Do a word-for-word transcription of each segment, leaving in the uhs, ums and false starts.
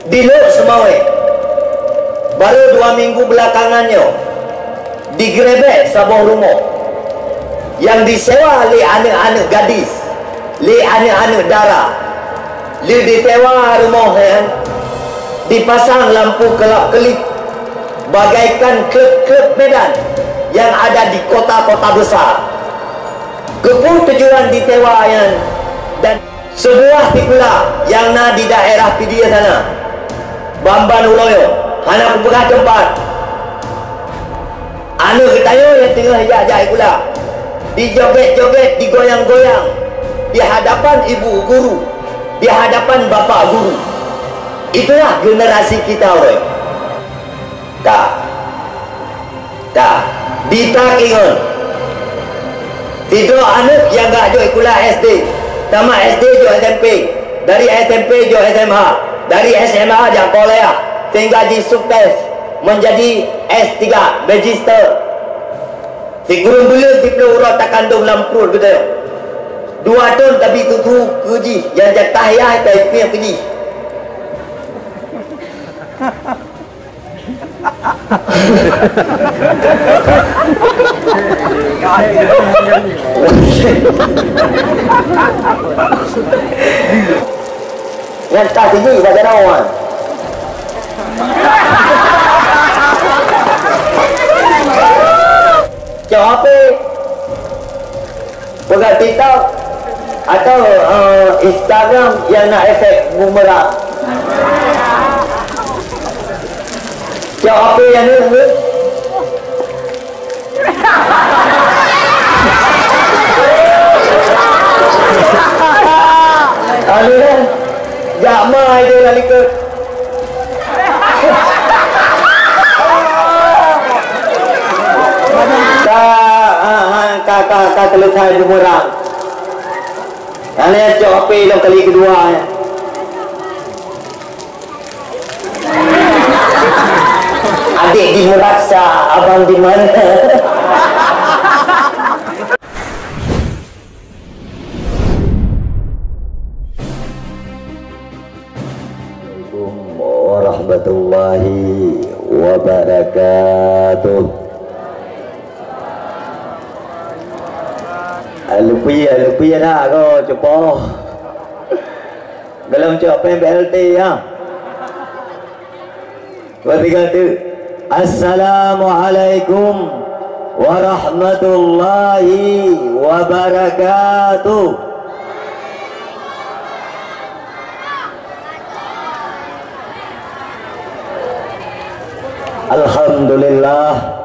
Di Lhokseumawe, barô dua minggu beulakangan nyoe, digeurebek saboh rumoh nyang disewa lé aneuëk-aneuëk gadis, lé aneuëk-aneuëk dara. Lheueh disewa rumoh nyan, dipasang lampu keulap-keulip bagaikan klub-klub Medan nyang ada di kota-kota besar. Keupeue tujuan disewa nyan dan Seubuah sikula nyang na di daerah Pidie sana, ban-ban uroe nyoe hana kupeugah teumpat. Aneuëk geutanyoe nyang teungoh jak-jak sikula, dijoget-joget, digoyang-goyang di hadapan ibu guru, di hadapan bapak guru. Itulah generasi kita, uroe. Ka. Ka. Di tak ingon. Sidroe aneuëk nyang ka jok sikula S D, tamat S D jok S M P, dari S M P jok S M A, dari S M A jak kuliah, sehingga jisukses menjadi S tiga, magister. Sikureueng buleuen siplôh uroe takandong lam pruet geutanyoe. Dua thon tabi susu keu jih, nyang jatah yah tapiep keu jih. Nyan tah sini bak jalan. Cok H P. Peugah TikTok atau, eh, Instagram nyang na efek bumerang. Cok H P nyang ni, ni. Aduh, jak ma itu lah likot. Ka, ha, ha, ka, ka, ka selesai bumerang. Hana cok H P lom kali kedua, ya. Adik di Meraksa, abang di mana? Assalamualaikum warahmatullahi wabarakatuh. Alupie, alupie nak ko cupo. Golom cok péng B L T, ya. Dua, tiga, tu. Assalamualaikum warahmatullahi wabarakatuh. Alhamdulillah.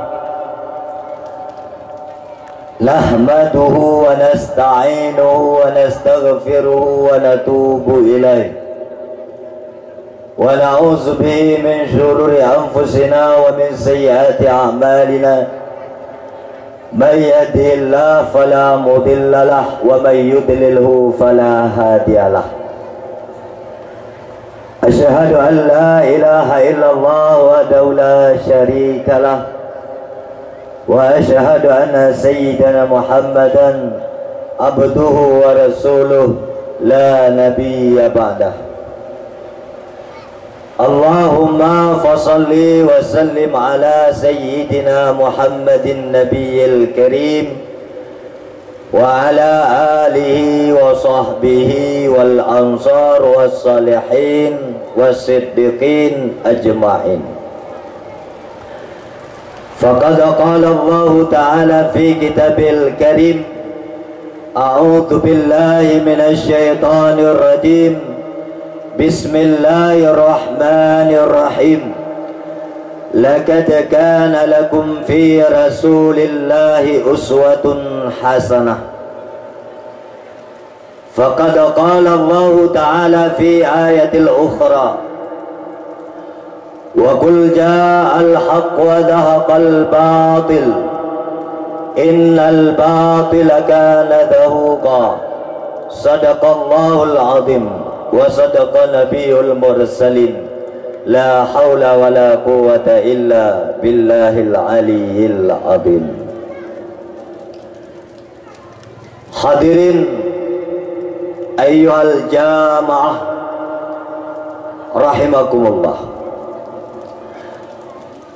Nahmaduhu wa nasta'inuhu wa nastaghfiruhu wa natubu ilaih. Wa na'udzu bihi min syururi anfusina wa min sayyiati a'malina. May yahdihillahu fala mudilla lah, wa may yudlilhu fala hadiya lah. Asyhadu an la ilaha illallah wahdahu la syarika lah. Wa asyhadu anna sayyidana Muhammadan abduhu wa rasuluh la nabiyya ba'dah. Allahumma fasalli wa sallim ala sayyidina Muhammadin nabiyil karim wa ala alihi wa sahbihi wal ansar was salihin was siddiqin ajma'in. Faqad qala Allahu ta'ala fi kitabil karim, a'udzu billahi minasy syaithanir rajim. Bismillahirrahmanirrahim. Laqad kana lakum fi Rasulillahi uswatun hasanah. Faqad qala Allahu ta'ala fi ayatil ukhra, wa qul ja'al haqq wa zahaqal batil, innal batila kana zahuqa. Sadaqallahul azim wa sadaqa nabiyul mursalin. La haula wa la quwwata illa billahil aliyyil azim. Hadirin ayyuhal jamaah, Rahimakumullah.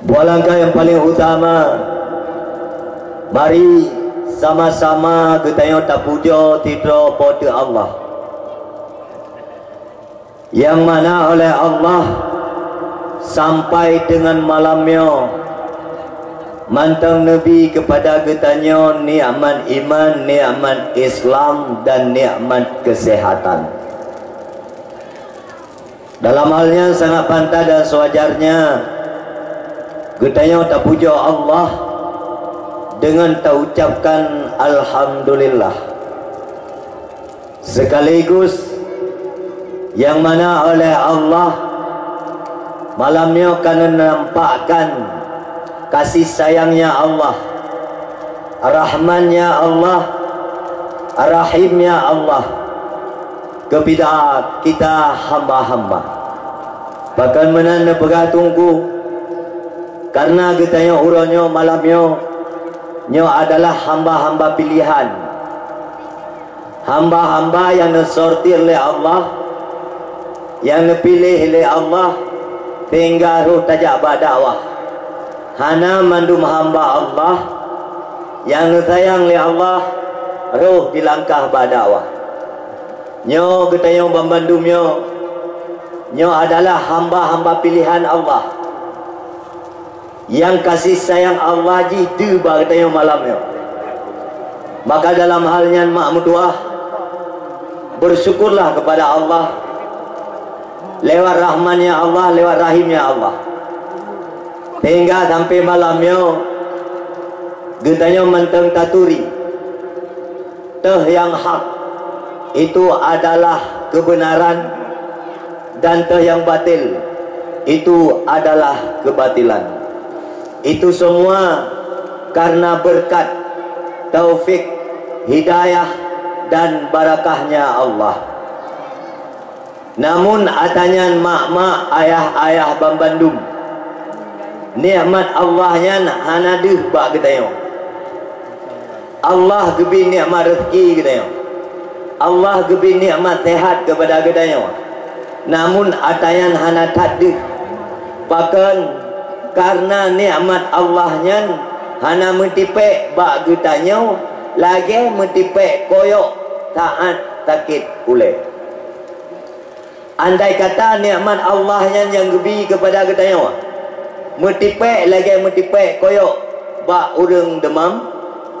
Buah langkah nyang paleng utama, mari sama-sama geutanyoe tapujoe sidroe Po teu Allah. Nyang mana oleh Allah sampai deungon malam nyoe, mantong neubi keupada geutanyoe nikmat iman, nikmat Islam, dan nikmat keuseuhatan. Dalam hal nyan sangat pantas dan seuwajarnya geutanyoe tapujoe Allah deungon taucapkan alhamdulillah. Sekaligus nyang mana oleh Allah malam nyoe ka neunampakkan kasih sayangnya Allah, rahmannya Allah, rahimnya Allah kepada kita hamba-hamba. Pakon meunan neupeugah Teungku, karena geutanyoe uroe nyoe malam nyoe, nyoe adalah hamba-hamba pilihan. Hamba-hamba nyang neusortir lé Allah, nyang neupiléh lé Allah, sehingga roh tajak bak dakwah. Hana mandum hamba Allah nyang neusayang lé Allah roh jilangkah bak dakwah. Nyoe geutanyoe banmandum nyoe, nyoe adalah hamba-hamba pilihan Allah. Nyang kasih sayang Allah jih deuh bak geutanyoe malam nyoe. Maka dalam hal nyan mak meutuah, bersyukurlah kepada Allah lewat rahmannya Allah, lewat rahimnya Allah. Sehingga sampai malam nyoe geutanyoe mantong taturi. Teuh nyang hak, itu adalah kebenaran, dan teuh nyang batil, itu adalah kebatilan. Itu semua karena berkat, taufik, hidayah, dan barakahnya Allah. Namun ata nyan mak-mak, ayah-ayah banmandum, nikmat Allah nyan hana deuh bak geutanyoe. Allah geubri nikmat rezeki geutanyoe. Allah geubri nikmat sehat kepada geutanyoe. Namun ata nyan hana that deuh. Pakon? Karena nikmat Allah nyan hana meutipék bak geutanyoe lagée meutipék koyok saát sakét ulée. Andai kata nikmat Allah nyan nyang geubri kepada geutanyoe meutipék lagée meutipék koyok bak ureuëng deumam,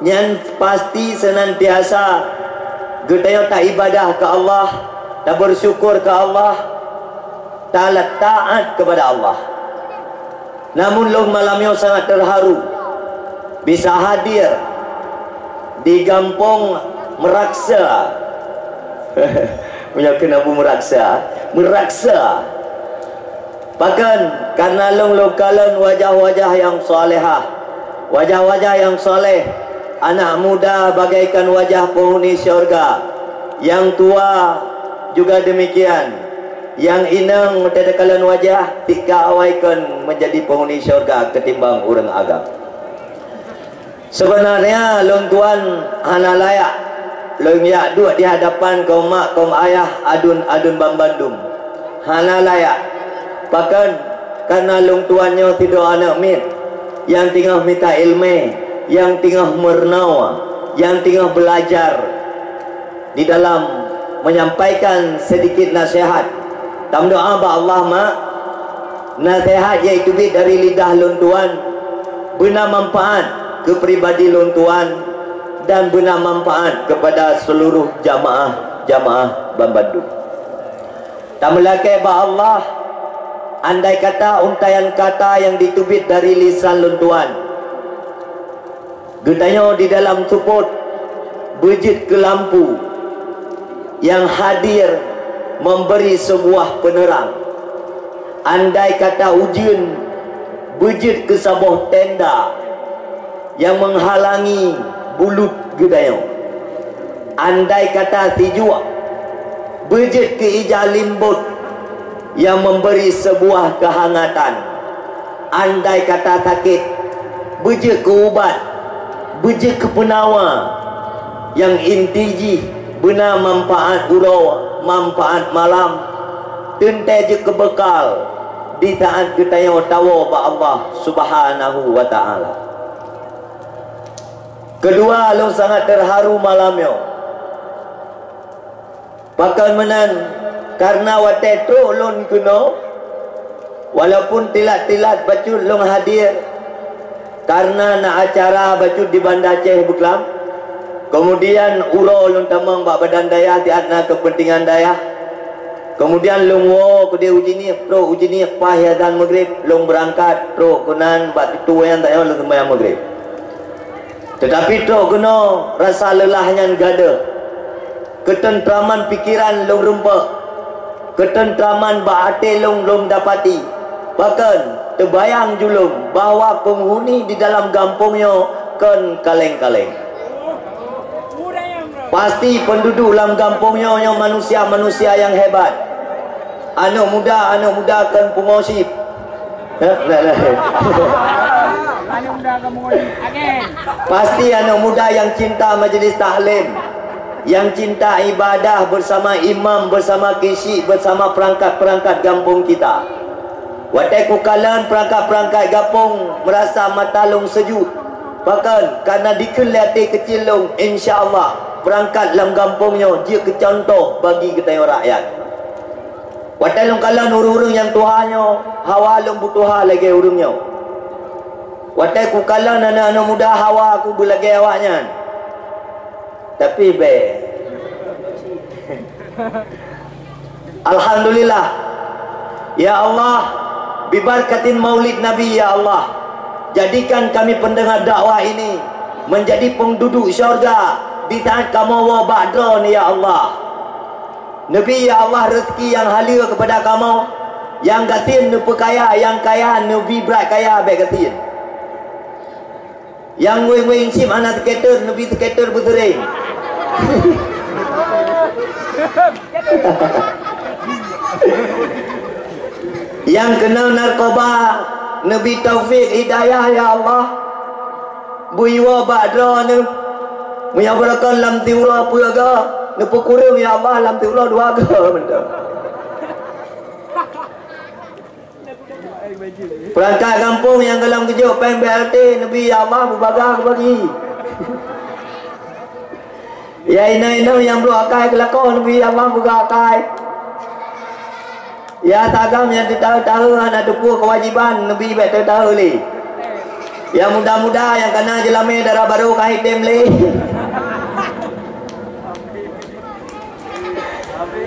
nyan pasti seunantiasa geutanyoe taibadah keu Allah, tabeursyukur keu Allah, taat kepada Allah. Namun lôn malam nyoe sangat terharu bisa hadir di gampông Meuraksa. Meunyoe keuneuk bu meuraksa, meuraksa. Pakon? Karena lôn lôn kalon wajah-wajah nyang salehah, wajah-wajah nyang saleh, anak muda bagaikan wajah penghuni syurga, nyang tua juga demikian. Nyang inong teukalon wajah, tika awai kon menjadi penghuni syurga ketimbang ureuëng agam. Sebenarnya lôn tuan hana layak lôn jak duek di hadapan kaum mak kaum ayah adun-adun banmandum. Hana layak. Pakon? Karena lôn tuan nyoe sidroe aneuëk miet nyang teungoh mita iéleumé, nyang teungoh meurunoe, nyang teungoh beulajar. Di dalam menyampaikan sedikit nasihat, tameudoá bak Allah, mak. Nasihat nyang teubiet dari lidah lôn tuan beuna manfaat keu pribadi lôn tuan dan beuna manfaat kepada seluruh jamaah-jamaah banmandum. Tameulakée bak Allah, andai kata untaian kata nyang jiteubiet dari lisan lôn tuan geutanyoe di dalam seupôt beujeuet keu lampu nyang hadir memberi sebuah peuneurang. Andai kata ujeuen beujeuet keu saboh tenda nyang meuhalangi bulut geutanyoe. Andai kata sijuek beujeuet keu ija limbot nyang memberi sebuah keuhangatan. Andai kata sakét beujeuet keu ubat, beujeuet keu peunawa nyang inti jih beuna manfaat uroe, manfaat malam. teuntée jeuet keu beukal di saát geutanyoe tawoe bak Allah Subhanahu wa Ta'ala. Keudua, lôn sangat teuharu malam nyoe. Pakon meunan, kareuna watée trok lôn keunoe, walaupun tilat-tilat bacut lôn hadir, kareuna na acara bacut di Banda Aceh beuklam, keumudian uroe lôn tamong bak badan dayah siat na keupeuntengan dayah, keumudian lôn woe keudeh u Jeunieb, trok u Jeunieb paih azan meugreb, lôn beurangkat trok keunan bak teutue nyang tanyoe lôn seumayang meugreb. Teutapi trok keunoe rasa leulah nyan gadôh. Keuteuntraman pikeran lôn rumpok, keuteuntraman bak até lôn lôn dapati. Pakon, teubayang julom bahwa peunghuni di dalam gampông nyoe kon kaleng-kaleng. Pasti peunduduek lam gampông nyoe, nyoe manusia-manusia nyang hebat. Aneuëk muda, aneuëk muda kon pungo chip. Pasti aneuëk muda nyang cinta majlis taklim, nyang cinta ibadah beusama imam, beusama keuchik, beusama peurangkat-peurangkat gampông kita. Watée kukalon peurangkat-peurangkat gampông, meurasa mata lôn seujut. Pakon, kareuna dikeue lé até keucil lôn, insya Allah, peurangkat lam gampông nyoe jeuet keu cuntoh bagi geutanyoe rakyat. Watée lôn kalon ureuëng-ureuëng nyang tuha nyoe, hawa lôn beutuha lagée ureuëng nyoe. Watée kukalon aneuëk-aneuëk muda, hawa kubeulagée awaknyan. Tapi bék. Alhamdulillah. Ya Allah, bibarkatin Maulid Nabi, ya Allah, jadikan kami pendengar dakwah ini menjadi penduduk syurga di saát kamoe woe bak droeneuh, ya Allah. Neubi, ya Allah, rezeki nyang haleue keupada kamoe, nyang gasien neupeukaya, nyang kaya neubi brat kaya bék gasien. Nyang weng-weng chip hana seuketer, neubi seuketer beuseuréng. Nyang keunong narkoba, neubi taufik hidayah, ya Allah. Beuiwoe bak droeneuh. Meunyoe beureukan lam siuroe peue goe, neupeukureueng, ya Allah, lam siuroe dua goe mantong. Peurangkat gampông nyang gohlom geujok péng B L T, neubi, ya Allah, beubagaih geubagi. Ya inong-inong nyang brok akai keu lakoe, neubi, ya Allah, beugah akai. Ya tagam nyang teutahe-tahe hana teupeu keuwajéban, neubi bék teutahe lé. Ya muda-muda nyang kana jeulamé dara barô ka item lé.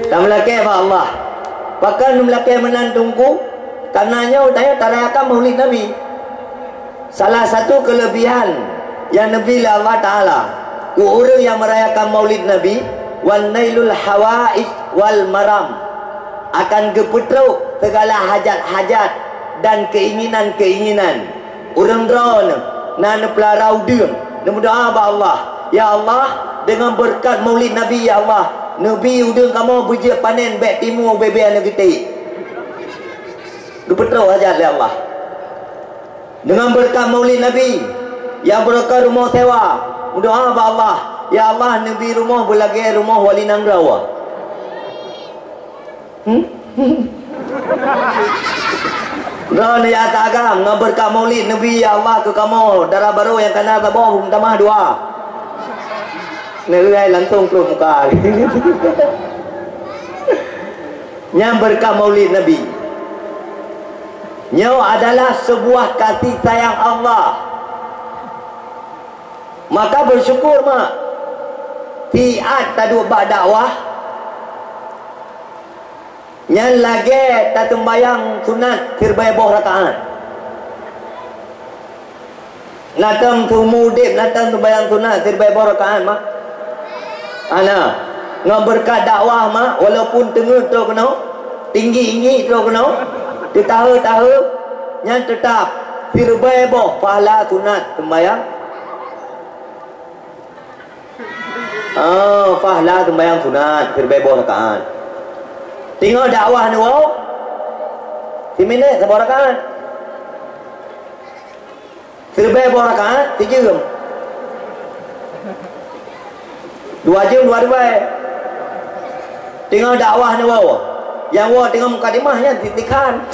Tameulakée bak Allah. Pakon meulakée meunan Teungku? Kareuna nyoe tanyoe tarayakan Maulid Nabi. Salah satu keulebihan nyang neubi lé Allah Taala keu ureuëng nyang meurayakan Maulid Nabi, wan nailul hawaij wal maram, akan geupeutrok segala hajat-hajat dan keinginan-keinginan. Ureuëng droeneuh na neupeulara udeueng, neumeudoá bak Allah, "Ya Allah, deungon beureukat Maulid Nabi, ya Allah, neubi udeueng kamoe beujeuet panen bék timu ubé-bé aneuk geuték." Geupeutrok hajat lé Allah. Deungon beureukat Maulid Nabi, ya beureukat rumoh sewa, meudoá bak Allah, "Ya Allah, neubi rumoh beulagée rumoh wali nanggroe." Hmm? Droeneuh ya ata agam, ngon beureukat Maulid Nabi, ya Allah, keu kamoe dara barô nyang kana saboh, meutamah dua. Neuhai langsung ploh muka. Nyan beureukat Maulid Nabi. Nyoe adalah seubuah kasih sayang Allah. Maka beusyukur mak, siat taduek bak dakwah, nyan lagée taseumbayang sunat sireubée boh rakaat. Na tom seumeu udeb na tom seumbayang sunat sireubée boh rakaat mak. Ana, ngon beureukat dakwah mak, walaupun teungeut trok keunoe, tinggi-inggi trok keunoe, teutahe-tahe, nyan teutab sireubée boh pahala sunat seumbayang. Ah, pahala seumbayang sunat sireubée boh rakaat. Teungoh dakwah neuwoe, siminét saboh rakaat. Sireubée boh rakaat, sijeuem. Dua jeuem, dua ribée. Teungoh dakwah neuwoe. Nyang woe teungoh mukadimah nyan titikhan.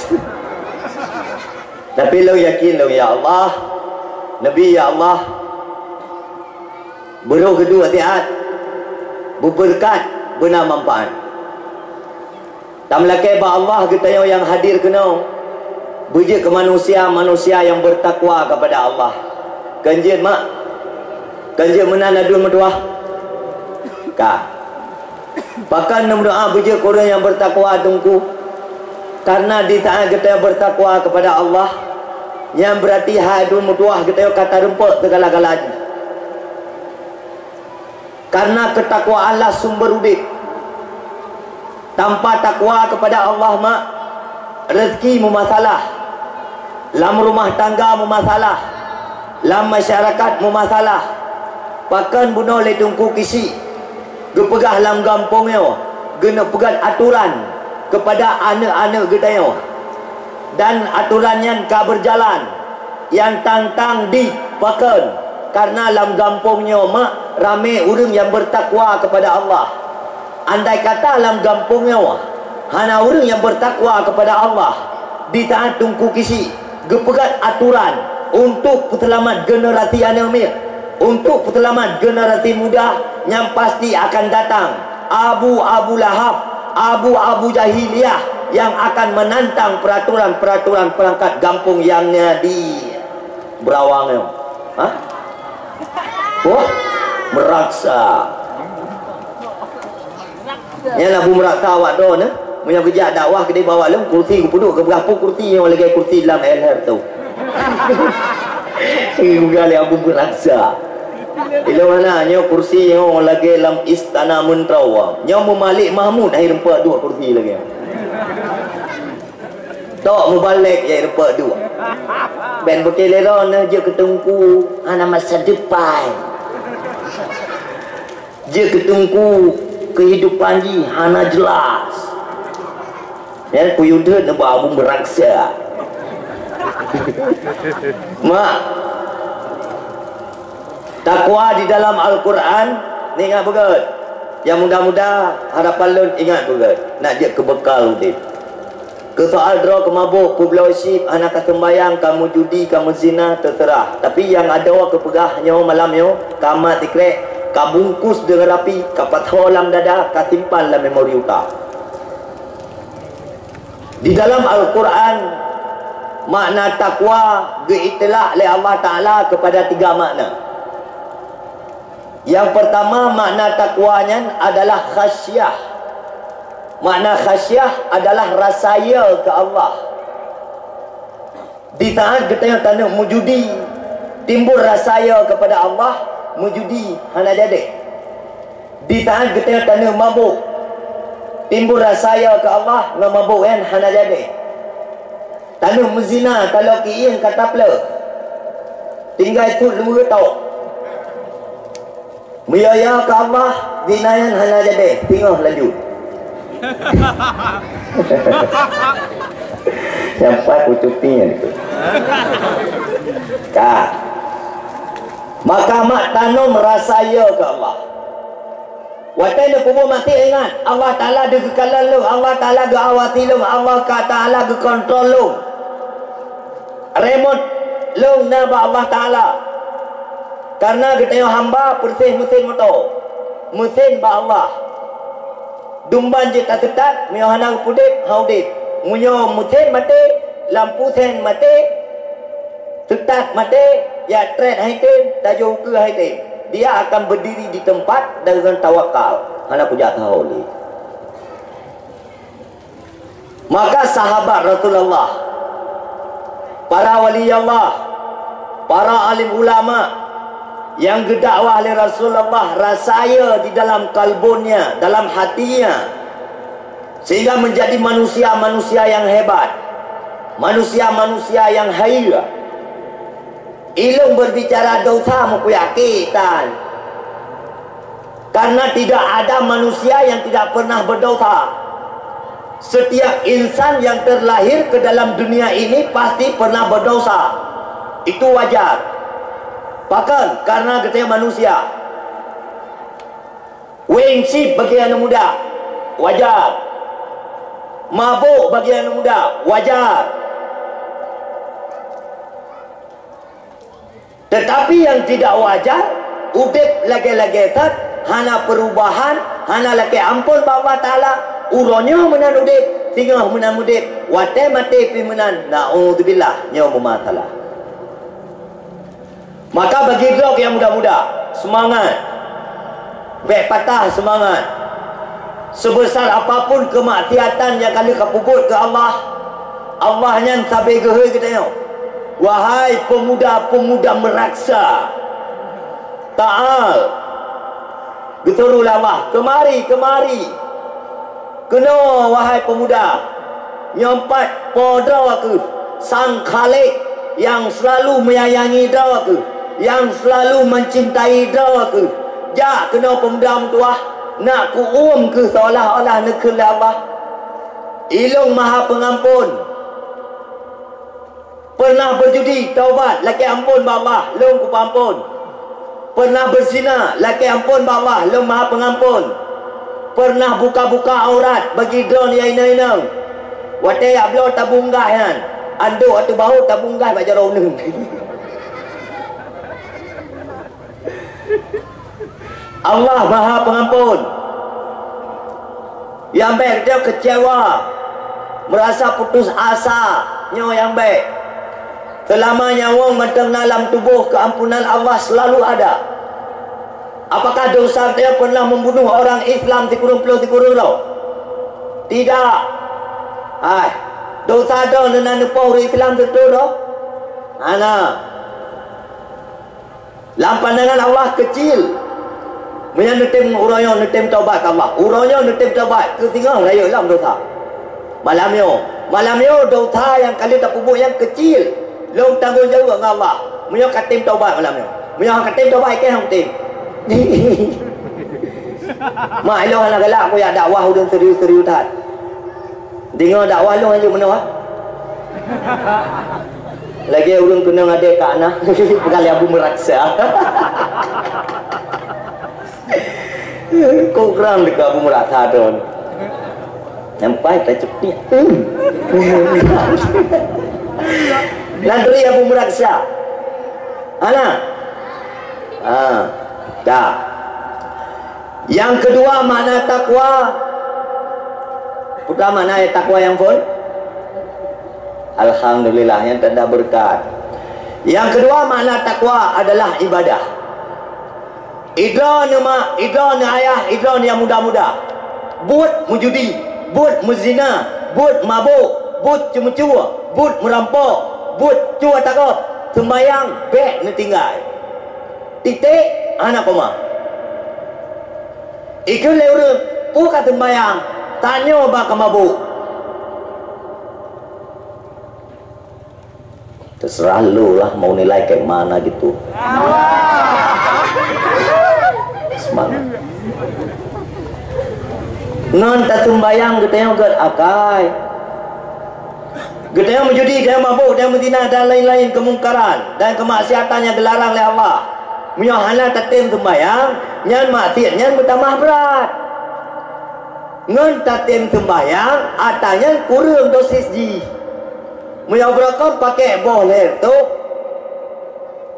Tapi lôn yakin lôn, ya Allah, Nabi, ya Allah, beurôh geuduek sihat, beubeureukat, beuna manfaat. Tameulakée bak Allah geutanyoe nyang hadir keunoe, beujeuet keu manusia-manusia nyang beutakwa kepada Allah. Kan jeuet, mak? Kan jeuet meunan aduen meutuwah? Ka. Pakon neumeudoá beujeuet keu ureuëng nyang beutakwa teungku? Karena di saát geutanyoe beutakwa kepada Allah, nyan beurati hai aduen meutuwah geutanyoe ka tareumpok sigala-gala jih. Karena keutakwaan lah sumber udeb. Tanpa takwa kepada Allah, mak, rezeki meumasalah, lam rumah tangga meumasalah, lam masyarakat meumasalah. Pakon bunoe lé Teungku Kisik geupeugah lam gampông nyoe, geuneuk peugét atoran keupada aneuëk-aneuëk geutanyoe. Dan atoran nyan ka beujalan, nyang tang-tang di pakon, kareuna lam gampông nyoe mak ramé ureuëng nyang beutakwa keupada Allah. Andai kata lam gampông nyoe hana ureuëng nyang beutakwa keupada Allah, di saát Teungku Kisik geupeugét atoran untuk peuseulamat generasi aneuëk miet, untuk peuseulamat generasi muda nyang pasti akan datang, Abu-Abu Lahab, Abu-Abu Jahiliyah nyang akan menantang peraturan-peraturan perangkat gampông nyang na di Beurawang nyoe. Hah? Wah, meuraksa. Nyan Abu Meuraksa awak droeneuh, meunyoe geujak dakwah keudeh bak awak lôn, kursi geupeuduek, geupeugah peue kursi nyoe lagée kursi lam leher tu. Geupeugah lé Abu Meuraksa. Ilôn hana, nyoe kursi nyoe lagée lam istana meuntroe. Nyoe Meumalik Mahmud hai rumpok duek kursi lagée. Tok mubalek jai rumpok duek. Ben beutôi lé droeneuh jeuet keu teungku, hana masa depan. Jeuet keu teungku, keuhidupan jih hana jelas. Nyan peue yue deuet neuba Abu Meuraksa. Mak, takwa di dalam Al-Quran, ingat beugét. Nyang muda-muda, harapan lôn ingat beugét. Nak jeuet keu beukal udeb. Keu soal droe, keu mabök, peubloe chip, hana ka seumbayang, ka meujudi, ka meuzina, teuseurah. Tapi nyang adoe keu peugah nyoe malam nyoe, ka mat sikrek, ka bungkôs deungon rapi, ka pasoe lam dada, ka simpan lam memori utak. Di dalam Al-Quran, makna takwa geuitilak lé Allah Taala keupada tiga makna. Nyang peurtama, makna takwa nyan adalah khasyah. Makna khasyah adalah rasa ya keu Allah. Di saát geutanyoe taneuk meujudi, timbul rasa ya keupada Allah, meujudi hana jadi. Di saát geutanyoe taneuk mabök, timbul rasa ya keu Allah, ngon mabök nyan hana jadi. Taneuk meuzina, taloe keuieng ka tapleueh. Tinggai peuet luweue tok. Meuyo-yo keu Allah, zina nyan hana jadi, singoh laju. Nyang pat kucuti nyan tu. Ka. Maka mak tanom rasa yo keu Allah. Watée neupeubuet maté, ingat, Allah Taala geukeukalon lôn, Allah Taala geuawasi lôn, Allah ka Taala geukontrol lôn. Remote lôn na bak Allah Taala. Kareuna geutanyoe hamba peureuseh meusén moto, meusén bak Allah. Dum ban jeuet taseutat, meunyoe hana geupeuudeb, han udeb. Meunyoe meusén maté, lampu sén maté, seutat maté, ya trét hai tem, tajôh ukeue hai tem. Dia akan berdiri di tempat dan dengan tawakal. Hana kujak tahu lé. Maka sahabat Rasulullah, para wali Allah, para alim ulama nyang geudakwah lé Rasulullah rasa ya di dalam kalbunnya, dalam hatinya, sehingga menjadi manusia-manusia yang hebat, manusia-manusia yang hayeue. Ilôn berbicara dosa meukuyak kitan. Karena tidak ada manusia yang tidak pernah berdosa. Setiap insan yang terlahir ke dalam dunia ini pasti pernah berdosa. Itu wajar. Pakon? Karena geutanyoe manusia. Weng cit bagi aneuk muda, wajar. Mabök bagi aneuk muda, wajar. Tetapi nyang tidak wajar, udép lagée-lagée that, hana peurubahan, hana lakée amphon bak Allah Taala, uroe nyoe meunan udép, singoh meunan udép, watée maté pih meunan, naudzubillah, nyoe meumasalah. Maka bagi droe nyang muda-muda, seumangat! Bék patah seumangat! Seubesar apapun keumaksiatan nyang ka lheueh kapeubuet keu Allah, Allah nyan sabe geuhôi geutanyoe, "Wahai peumuda-peumuda meuraksa, ta'al, geuturu lé Allah, keumari, keumari! Keunoe, wahai peumuda, nyoe pat Po droe kheueh, Sang Khalik nyang seulalu meuyayangi droe kheueh, nyang seulalu meucintai droe kheueh. Jak keunoe peumuda meutuwah, nak keu uem kheueh seolah-olah neukheun lé Allah. Ilong Maha Peungampon." Peureunah beujudi, taubat, lakée amphon bak Allah, lôn kupeuamphon. Peureunah beuzina, lakée amphon bak Allah, lôn Maha Peungampon. Peureunah buka-buka aurat bagi droe nyang inong-inong. Watée jak bloe tabunggaih nyan, andok ateueh bahu tabunggaih bak jaroe uneuen. Allah Maha Peungampon. Nyang bék geutanyoe keucewa, meurasa putus asa, nyoe nyang bék. Seulama nyawöng mantong na lam tuboh, keuampunan Allah seulalu ada. Apakah desya geutanyoe peureunah meubunoh ureuëng Islam sikureueng ploh sikureueng droe? Tidak. Hai, desya droe neunan neupoh ureuëng Islam teuntèe droe? Hana. Lam pandangan Allah keucil. Meunyoe neutem uroe nyoe neutem taubat keu Allah, uroe nyoe neutem taubat, keu singoh rayeuk lom desya. Malam nyoe, malam nyoe desya nyang ka lheueh tapeubuet nyan keucil, lôn tanggong jaweueb ngon Allah. Meunyoe ka tem taubat malam nyoe, meunyoe ka tem taubat, ikei hana tem. Mak ilôn hana galak kuyak dakwah ureuëng serius-serius that. Deungoe dakwah lôn hanjeuet meunoe. Lagèe ureuëng keunong adé ka na, peugah lé Abu Meraksa. Kok kurang dekat Abu Meraksa tu. Sampai tercepiak. Lalu Abu Meraksa. Ana. Ah, dah. Nyang keudua makna takwa. Peue makna takwa nyang phôn? Alhamdulillah, nyang tanda beureukat. Nyang keudua makna takwa adalah ibadah. Idroe neuh mak, idroe neuh ayah, idroe neuh nyang muda-muda. Buet meujudi, buet meuzina, buet mabök, buet ceumeucue, buet meurampok, buet cue ata gob, seumbayang bék neutinggai. Titik, hana koma. Ikheun lé ureuëng, peue ka seumbayang, tanyoe ba ka mabök. Terserah lu lah mau nilai kayak mana gitu. Semangat. Ngon taseumbayang geutanyoe gét akai. Geutanyoe meujudi, geutanyoe mabök, geutanyoe meuzina dan laén-laén keumungkaran dan keumaksiatan nyang geularang lé Allah. Meunyoe hana tatem seumbayang, nyan maksiat nyan meutamah brat. Ngon tatem seumbayang, atra nyan kureueng dosis jih. Meunyoe beurokon pakék boh lhèe reutôh,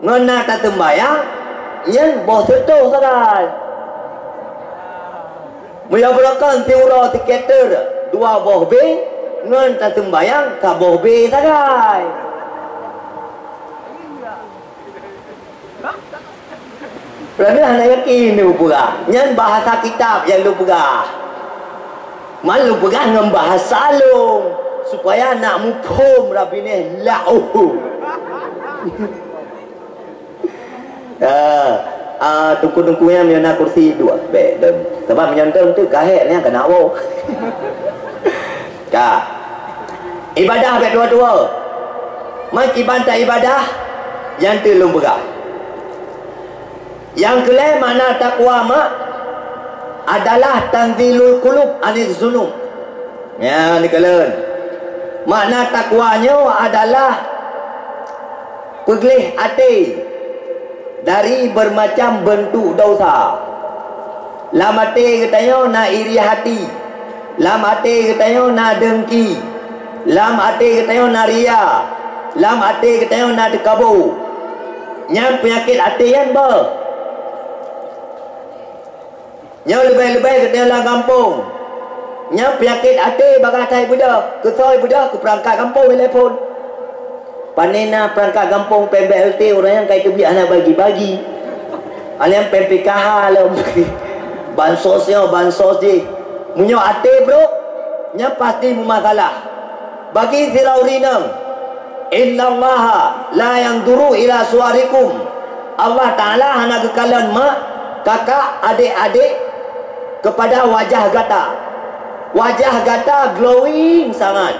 ngon na taseumbayang, nyan boh sireutôh sagai. Meunyoe beurokon siuroe siketer dua boh B, ngon taseumbayang saboh B sagai. Lôn hana yakin lôn peugah. Nyan bahasa kitab nyang lôn peugah. Man lôn peugah ngon bahasa lôn, supaya nak muphom rabinéh lau. Ah, ah, tungku-tungku nyan meunyoe na kursi dua, bèk dem. Sabab meunyoe tem tu kahek nyan keuneuk woe. Ka. Ibadah bèk tuwoe-tuwoe. Man kiban ta ibadah, nyang teuk lôn peugah. Nyang keulhèe makna takwa mak adalah tanzihul qulub aniz zunub. Nyan dikeulon. Makna takwa nyoe adalah peugleh até dari bermacam bentuk dosa. Lam até geutanyoe na iri hati. Lam até geutanyoe na dengki. Lam até geutanyoe na ria. Lam até geutanyoe na teukabu. Nyan peunyakét até nyan beuh. Nyoe leubeh-leubeh geutanyoe lam gampông. Nyan peunyakét até bagaih that beudôh, keu soe beudôh, keu peurangkat gampông telepon. Pane na peurangkat gampông péng B L T, ureuëng nyang ka iteubiet hana bagi-bagi. Alèh péng P K H lom. Bansos nyoe, bansos jih. Meunyoe até brok, nyan pasti meumasalah. Bagi sidroe ureuëng inong, "Innallaha la yanzuru ila suwarikum." Allah Ta'ala hana geukalon mak, kakak, adik-adik kepada wajah gata. Wajah gata glowing sangat.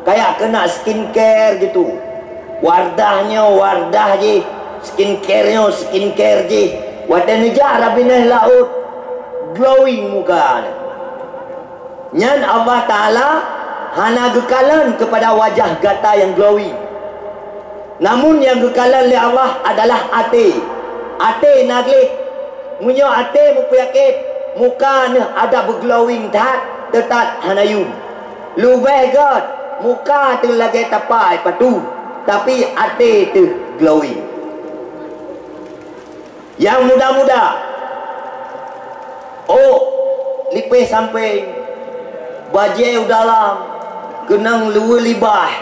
Kayak kena skincare gitu. Wardah nyoe wardah jih, skincare nyoe skincare jih. Watèe neujak rab binéh laôt, glowing muka. Nyan Allah Ta'ala hana geukalon kepada wajah gata nyang glowing. Namun nyang geukalon lé Allah adalah até. Até na gleh. Meunyoe até meupeunyakét, muka neuh adak beuglowing that, teutat hana yum. Leubeh gét, muka teuh lagèe tapai patu, tapi até teuh glowing. Nyang muda-muda, ôk lipéh sampéng, bajèe u dalam, keunong luweue libah,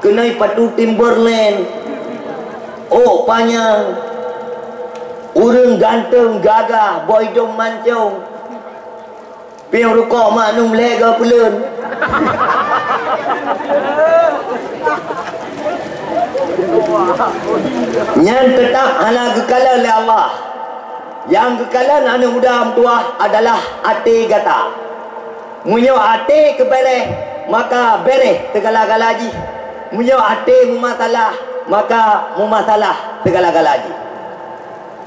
keunong patu Timberland, ôk panyang, ureuëng ganteng gagah, boh idông mancông. Piôh rukok mak num lhèe goe peuleuen. Nyan teutab hana geukalon lé Allah. Nyang geukalon aneuk muda meutuwah adalah até gata. Meunyoe até keu béréh, maka béréh sigala-gala jih. Meunyoe até meumasalah, maka meumasalah sigala-gala jih.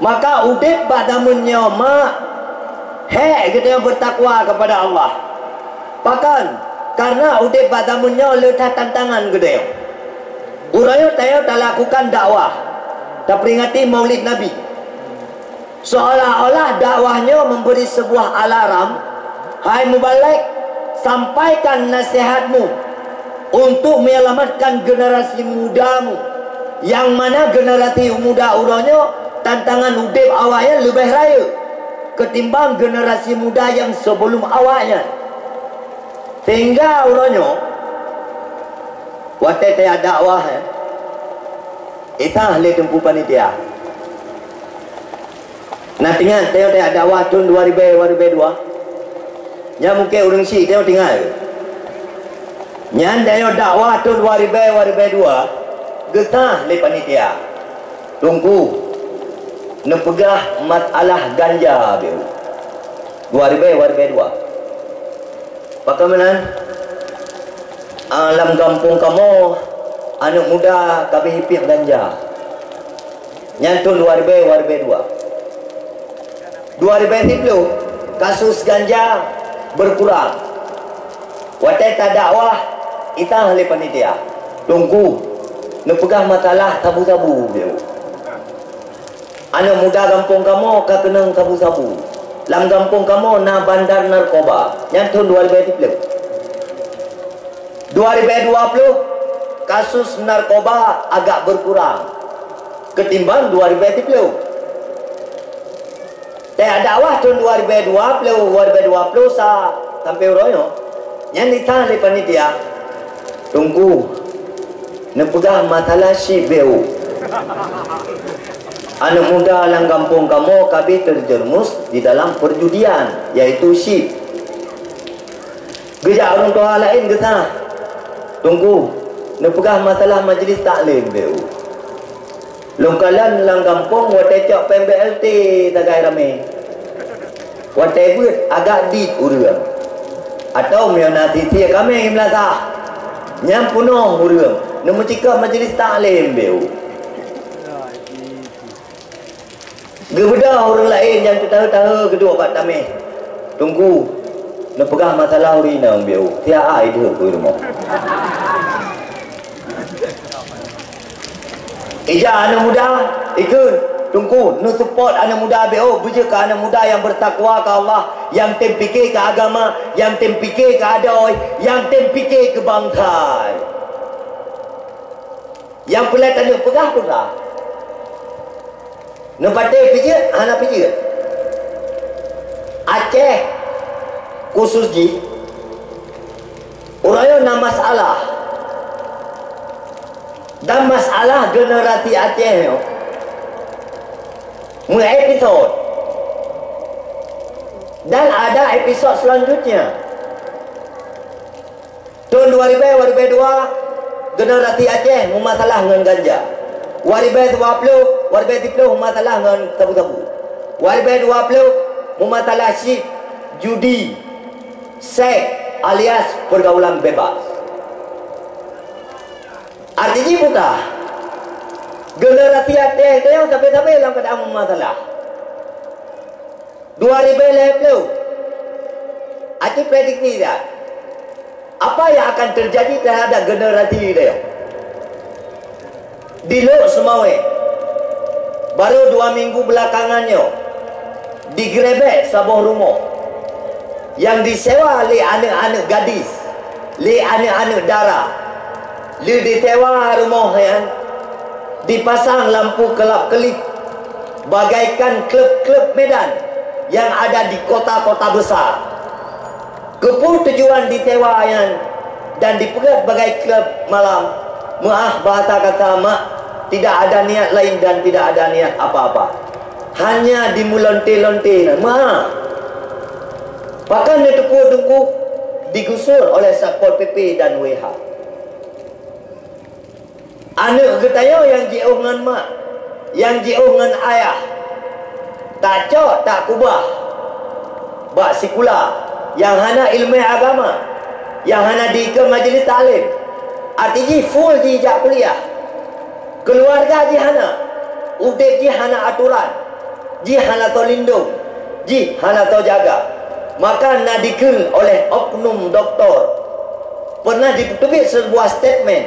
Maka udép bak zameun nyoe mak, hék geutanyoe beutakwa keupada Allah. Pakon? Kareuna udép bak zameun nyoe le that tantangan geutanyoe. Uroe nyoe tanyoe talakukan dakwah, tapeuringati Maulid Nabi. Seolah-olah dakwah nyoe memberi sebuah alarm, "Hai mubalek, sampaikan nasihatmu untuk menyelamatkan generasi mudamu." Nyang mana generasi muda uroe nyoe tantangan udép awaknyan leubeh rayeuk ketimbang generasi muda nyang sebelum awaknyan. Sehingga uroe nyoe, watèe tajak dakwah, eh, itah lé teungku panitia. Na teuingat tanyoe tajak dakwah thôn dua ribèe, dua ribèe dua? Nyan mungken ureuëng syiek tanyoe teuingat. Nyan tanyoe dakwah thôn dua ribèe, dua ribèe dua, geutah lé panitia. Teungku, neupeugah masalah ganja beu. Dua ribèe, dua ribèe dua. Pakon meunan? Ah, lam gampông kamoe, aneuk muda ka abéh ipiep ganja. Nyan thôn dua ribèe, dua ribèe dua. Dua ribèe siplôh, kasus ganja berkurang. Watèe tadakwah, itah lé panitia, "Teungku, neupeugah masalah sabu-sabu beu." Aneuk muda gampông kamoe ka keunong sabu-sabu. Lam gampông kamoe na bandar narkoba, nyan thôn dua ribèe siplôh. Dua ribèe dua plôh, kasus narkoba agak berkurang ketimbang dua ribèe siplôh. Tajak dakwah thôn dua ribèe dua plôh, dua ribèe dua plôh sa sampoe uroe nyoe, nyan itah lé panitia, "Teungku, neupeugah masalah chip beu." Aneuk muda lam gampông kamoe ka abéh terjerumus di dalam perjudian, yaitu chip. Geujak ureuëng tuha laén geutanyong, "Teungku, neupeugah masalah majlis taklim beu." Lôn kalon lam gampông watèe cok péng B L T sagai ramé. Watèe beuet agak dit ureuëng. Atau meunyoe na sisi kamé i meulasah, nyan peunoh ureuëng neumeucikap majlis taklim beu. Geubeudôh ureuëng laén nyang teutahe-tahe geuduek bak taméh. "Teungku, neupeugah masalah ureuëng inong beu, siat ai deuek keu rumoh." Ija aneuk muda, ikheun, "Teungku, neusupport aneuk muda beu, beujeuet keu aneuk muda nyang beutakwa keu Allah, Nyang tem pike keu agama, nyang tem pike keu adoe, nyang tem pike keu bansa. Nyang peulai tanyoe peugah-peugah. Neupatéh pijeuet, hana pijeuet. Aceh khusus jih, uroe nyoe na masalah. Dan masalah generasi Aceh nyoe meu-episod. Dan ada episod selanjutnya. Thôn dua ribèe, dua ribèe dua, generasi Aceh meumasalah ngon ganja. Dua ribèe dua ploh, dua ribèe siplôh meumasalah ngon sabu-sabu. Dua ribèe dua ploh meumasalah chip, judi, seks, alias pergaulan bebas. Arti jih peue? Generasi Aceh nyoe sabe-sabe lam keuadaan meumasalah. Dua ribèe lhèe ploh. Aci prediksi that. Apa yang akan terjadi terhadap generasi nyoe? Di Lhokseumawe, baru dua minggu belakangan nyoe, digerebek saboh rumoh nyang disewa lé aneuk-aneuk gadis, lé aneuk-aneuk dara. Lheueh disewa rumoh nyan, dipasang lampu kelap-kelip bagaikan klub-klub Medan nyang ada di kota-kota besar. Keupeue tujuan disewa nyan dan dipeugét bagai klub malam? Meu'ah bahasa kata mak, tidak ada niat lain dan tidak ada niat apa-apa. Hanya dimeulonte-lonte nyan. Meu'ah. Pakon neuteupeue teungku digusur oleh Satpol P P dan W H. Aneuk geutanyoe nyang jiôh ngon mak, nyang jiôh ngon ayah, tacok takubah bak sikula nyang hana ileumèe agama, nyang hana diikot majelis taklim, arti jih full jih jak kuliah. Keuluwarga jih hana, udép jih hana atoran, jih hana tolindong, jih hana tojaga. Maka na dikheun oleh oknum doktor, pernah jiteubiet sebuah statement,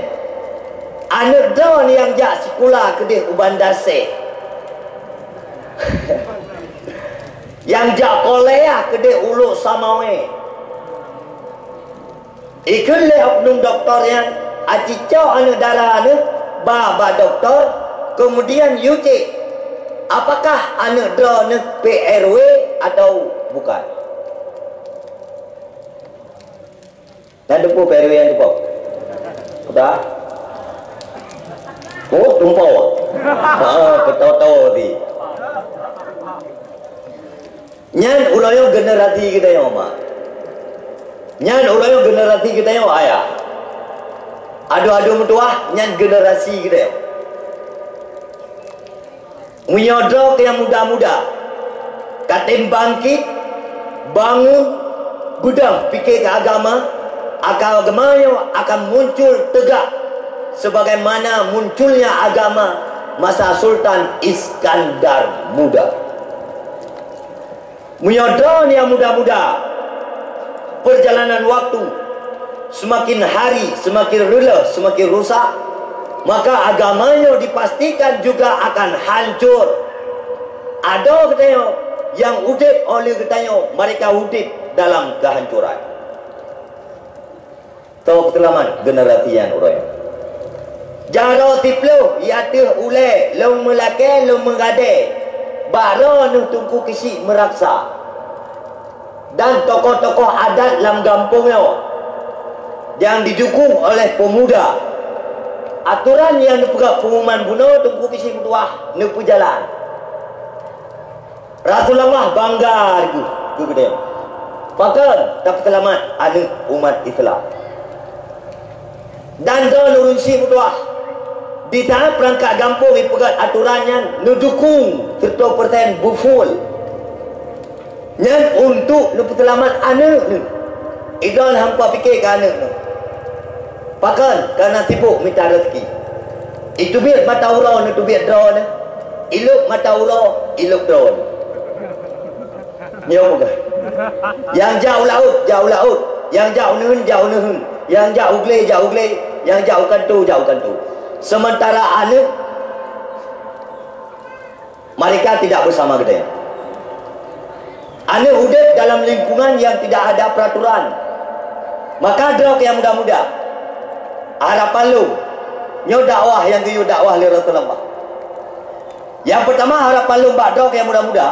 "Aneuk droeneuh nyang jak sikula keudeh u Banda Aceh, nyang jak kuliah keudeh u Lhokseumawe." Ikheun lé oknum doktor nyan, aci cok aneuk dara neuh ba bak doktor, keumudian yue cek, apakah aneuk droeneuh P R W atawa bukan. Nyan teupeu P R W nyan teupeu? Udah? Oh, tumpau. Ha, betul-betul tadi. Nyan uroe nyoe generasi geutanyoe, mak. Nyan uroe nyoe generasi geutanyoe, ayah. Adoe-adoe meutuwah, nyan generasi geutanyoe. Meunyoe droe nyang muda-muda ka tem bangkit, bangun, beudôh pike keu agama, agama nyoe akan muncul teugak sebagaimana munculnya agama masa Sultan Iskandar Muda. Meunyoe droeneuh nyang muda-muda, perjalanan waktu semakin hari semakin reuloh, semakin rusak, maka agama nyoe dipastikan juga akan hancur. Adoe geutanyoe nyang udép, oleh geutanyoe mereka udép dalam kehancuran. Toh peuseulamat generasi nyan uroe nyoe. Jaroe siplôh i ateueh ulèe lôn meulakèe lôn meugadèe bak droeneuh Teungku Keuchik Meuraksa dan tokoh-tokoh adat lam gampông nyoe nyang jidukong oleh peumuda. Atoran nyang neupeugah peunguman bunoe Teungku Keuchik Meutuwah neupeujalan. Rasulullah bangga geuh, geuh geude. Pakon? Tapeuseulamat aneuk umat Islam. Dan droe ureueng syiek meutuah, di saat peurangkat gampông jipeugöt atoran nyan neudukong siratoh persen beuful. Nyan untuk neupeuseulamat aneuk neuh. Idroe hampa pike keu aneuk neuh. Pakon? Kareuna sibok mita rezeki. Iteubiet mata uroe neuteubiet droe neuh. Ilop mata uroe, ilop droe neuh. Nyoe peugah. Nyang jak u laôt, jak u laôt. Nyang jak u neuheun, jak u neuheun. Nyang jak u glé, jak u glé. Nyang jak u kantô, jak u kantô. Sementara aneuk mereka tidak bersama geutanyoe. Aneuk udeb dalam lingkungan nyang tidak ada peraturan. Maka droe nyang muda-muda, harapan lôn, nyoe dakwah nyang geuyue dakwah lé Rasulullah. Nyang peutama harapan lôn bak droe nyang muda-muda,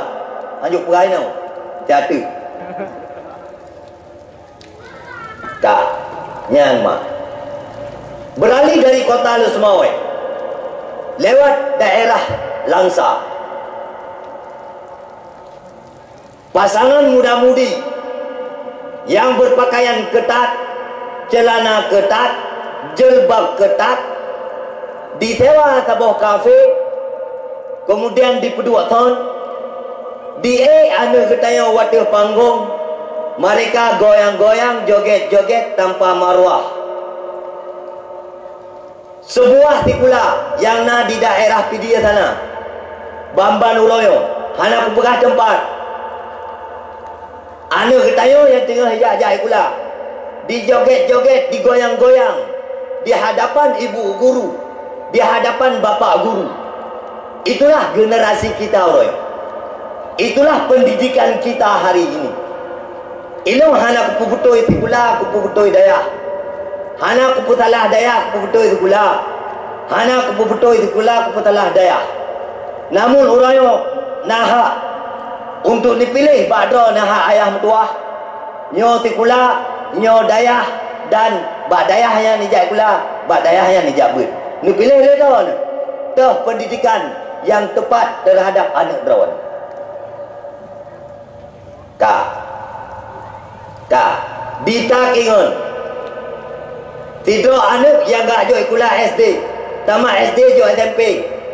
hanjeuet peugah inoe, hati-hati. Ka, nyan ma. Beralih dari kota Lhokseumawe lewat daerah Langsa. Pasangan muda-mudi nyang berpakaian ketat, celana ketat, jilbab ketat, disewa saboh kafe, kemudian dipeuduek thon, di-ék aneuk geutanyoe u ateueh panggong, mereka goyang-goyang, joget-joget tanpa maruah. Seubuah sikula nyang na di daerah Pidie sana, ban-ban uroe nyoe hana kupeugah teumpat. Aneuk geutanyoe nyang teungoh jak-jak sikula, dijoget-joget, digoyang-goyang di hadapan ibu guru, di hadapan bapak guru. Itulah generasi kita uroe nyoe. Itulah pendidikan kita hari ini. Ilôn hana kupeubeutôi sikula, kupeubeutôi dayah. Hana kupeusalah dayah, kupeubeutôi sikula. Hana kupeubeutôi sikula, kupeusalah dayah. Namun uroe nyoe na hak untuk neupiléh bak droe na hak ayah meutuwah. Nyoe sikula, nyoe dayah, dan bak dayah nyan nijak sikula, bak dayah nyan nijak beuet. Neupiléh lé droe nyoe toh pendidikan nyang teupat teuhadap aneuk droe nyoe. Ka. Ka. Di tak ingon. Sidroe aneuk nyang ka jok sikula S D, tamat S D jok S M P,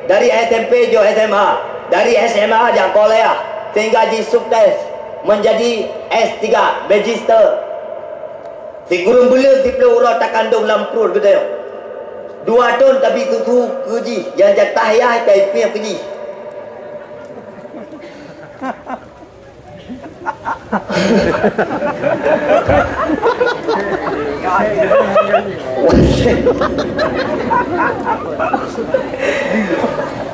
dari S M P jok S M A, dari S M A jak kuliah, sehingga jisukses menjadi S tiga, magister. Sikureueng buleuen siplôh uroe takandong lam pruet geutanyoe. Dua thon tabi susu keu jih, nyang jatah yah tapiep keu jih.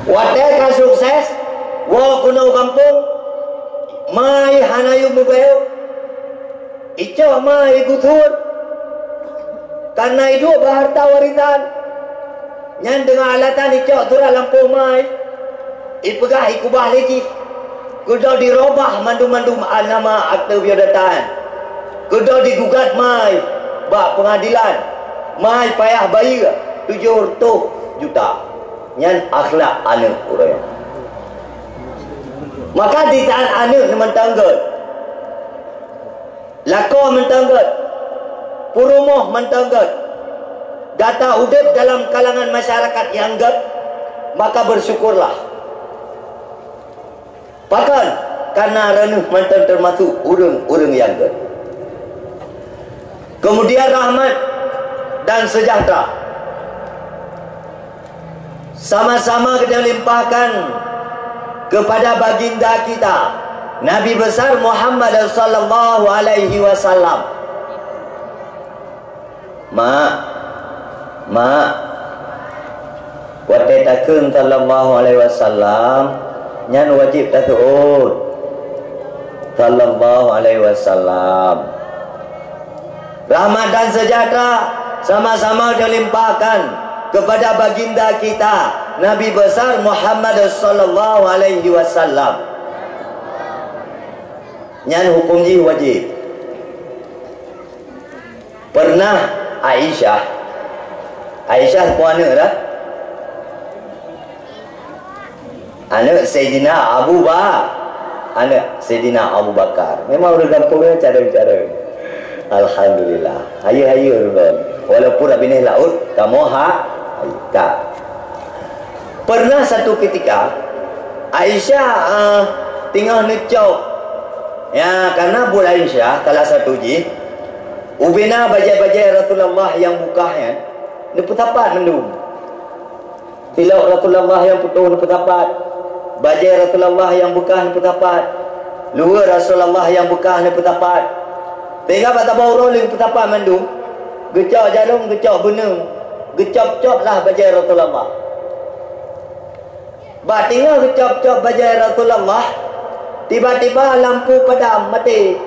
Watée ka sukses, woe keunoe u gampông, ma hana yue meubayeue. Icok ma igusut, kareuna iduek bak hareuta warisan. Nyan deungon alasan icok surat lampôh ma, ipeugah ikubah lé jih. Keudroe dirobah mandum-mandum nama akte biodata nyan. Keudroe digugat ma bak peungadilan, ma payah bayeue tujoh reutôh juta. Nyan akhlak aneuk ureuëng. Maka di saát aneuk mantong gét, lakoe mantong gét, peurumoh mantong gét, gata udeb dalam kalangan masyarakat nyang gét, maka beusyukurlah. Pakon? Kareuna droeneueh mantong teumasok ureuëng-ureuëng nyang gét. Keumudian rahmat dan seujahteura sama-sama geulimpahkan keupada baginda kita, Nabi Besar Muhammad sallallahu alaihi wasallam. Mak, mak, watée takheun sallallahu alaihi wasallam, nyan wajéb taseuôt sallallahu alaihi wasallam. Rahmat dan sejahtera sama-sama teulimpahkan kepada baginda kita, Nabi Besar Muhammad sallallahu alaihi wasallam. Nyan huköm jih wajéb. Pernah Aisyah, Aisyah peue aneuk dah? Aneuk Saidina Abu Ba-, aneuk Saidina Abu Bakar. Memang ureuëng gampông nyan carông-carông. Alhamdulillah. Hayeue-hayeue ureuëng. Walaupun binéh laôt, kamoe ha-, ka. Pernah satu ketika, Aisyah, ah, teungoh neucok. Ya, karena buet Aisyah, salah satu jih, ubena bajée-bajée Rasulullah nyang beukah nyan, neupeusapat mandum. Silop Rasulullah nyang putôh neupeusapat, bajée Rasulullah nyang beukah neupeusapat, luweue Rasulullah nyang beukah neupeusapat. Sehingga bak saboh uroe lheueh peusapat mandum, geucok jarông, geucok beuneueng, geucop-coplah bajée Rasulullah. Bak teungoh geucop-cop bajée Rasulullah, Tiba-tiba lampu padam, maté.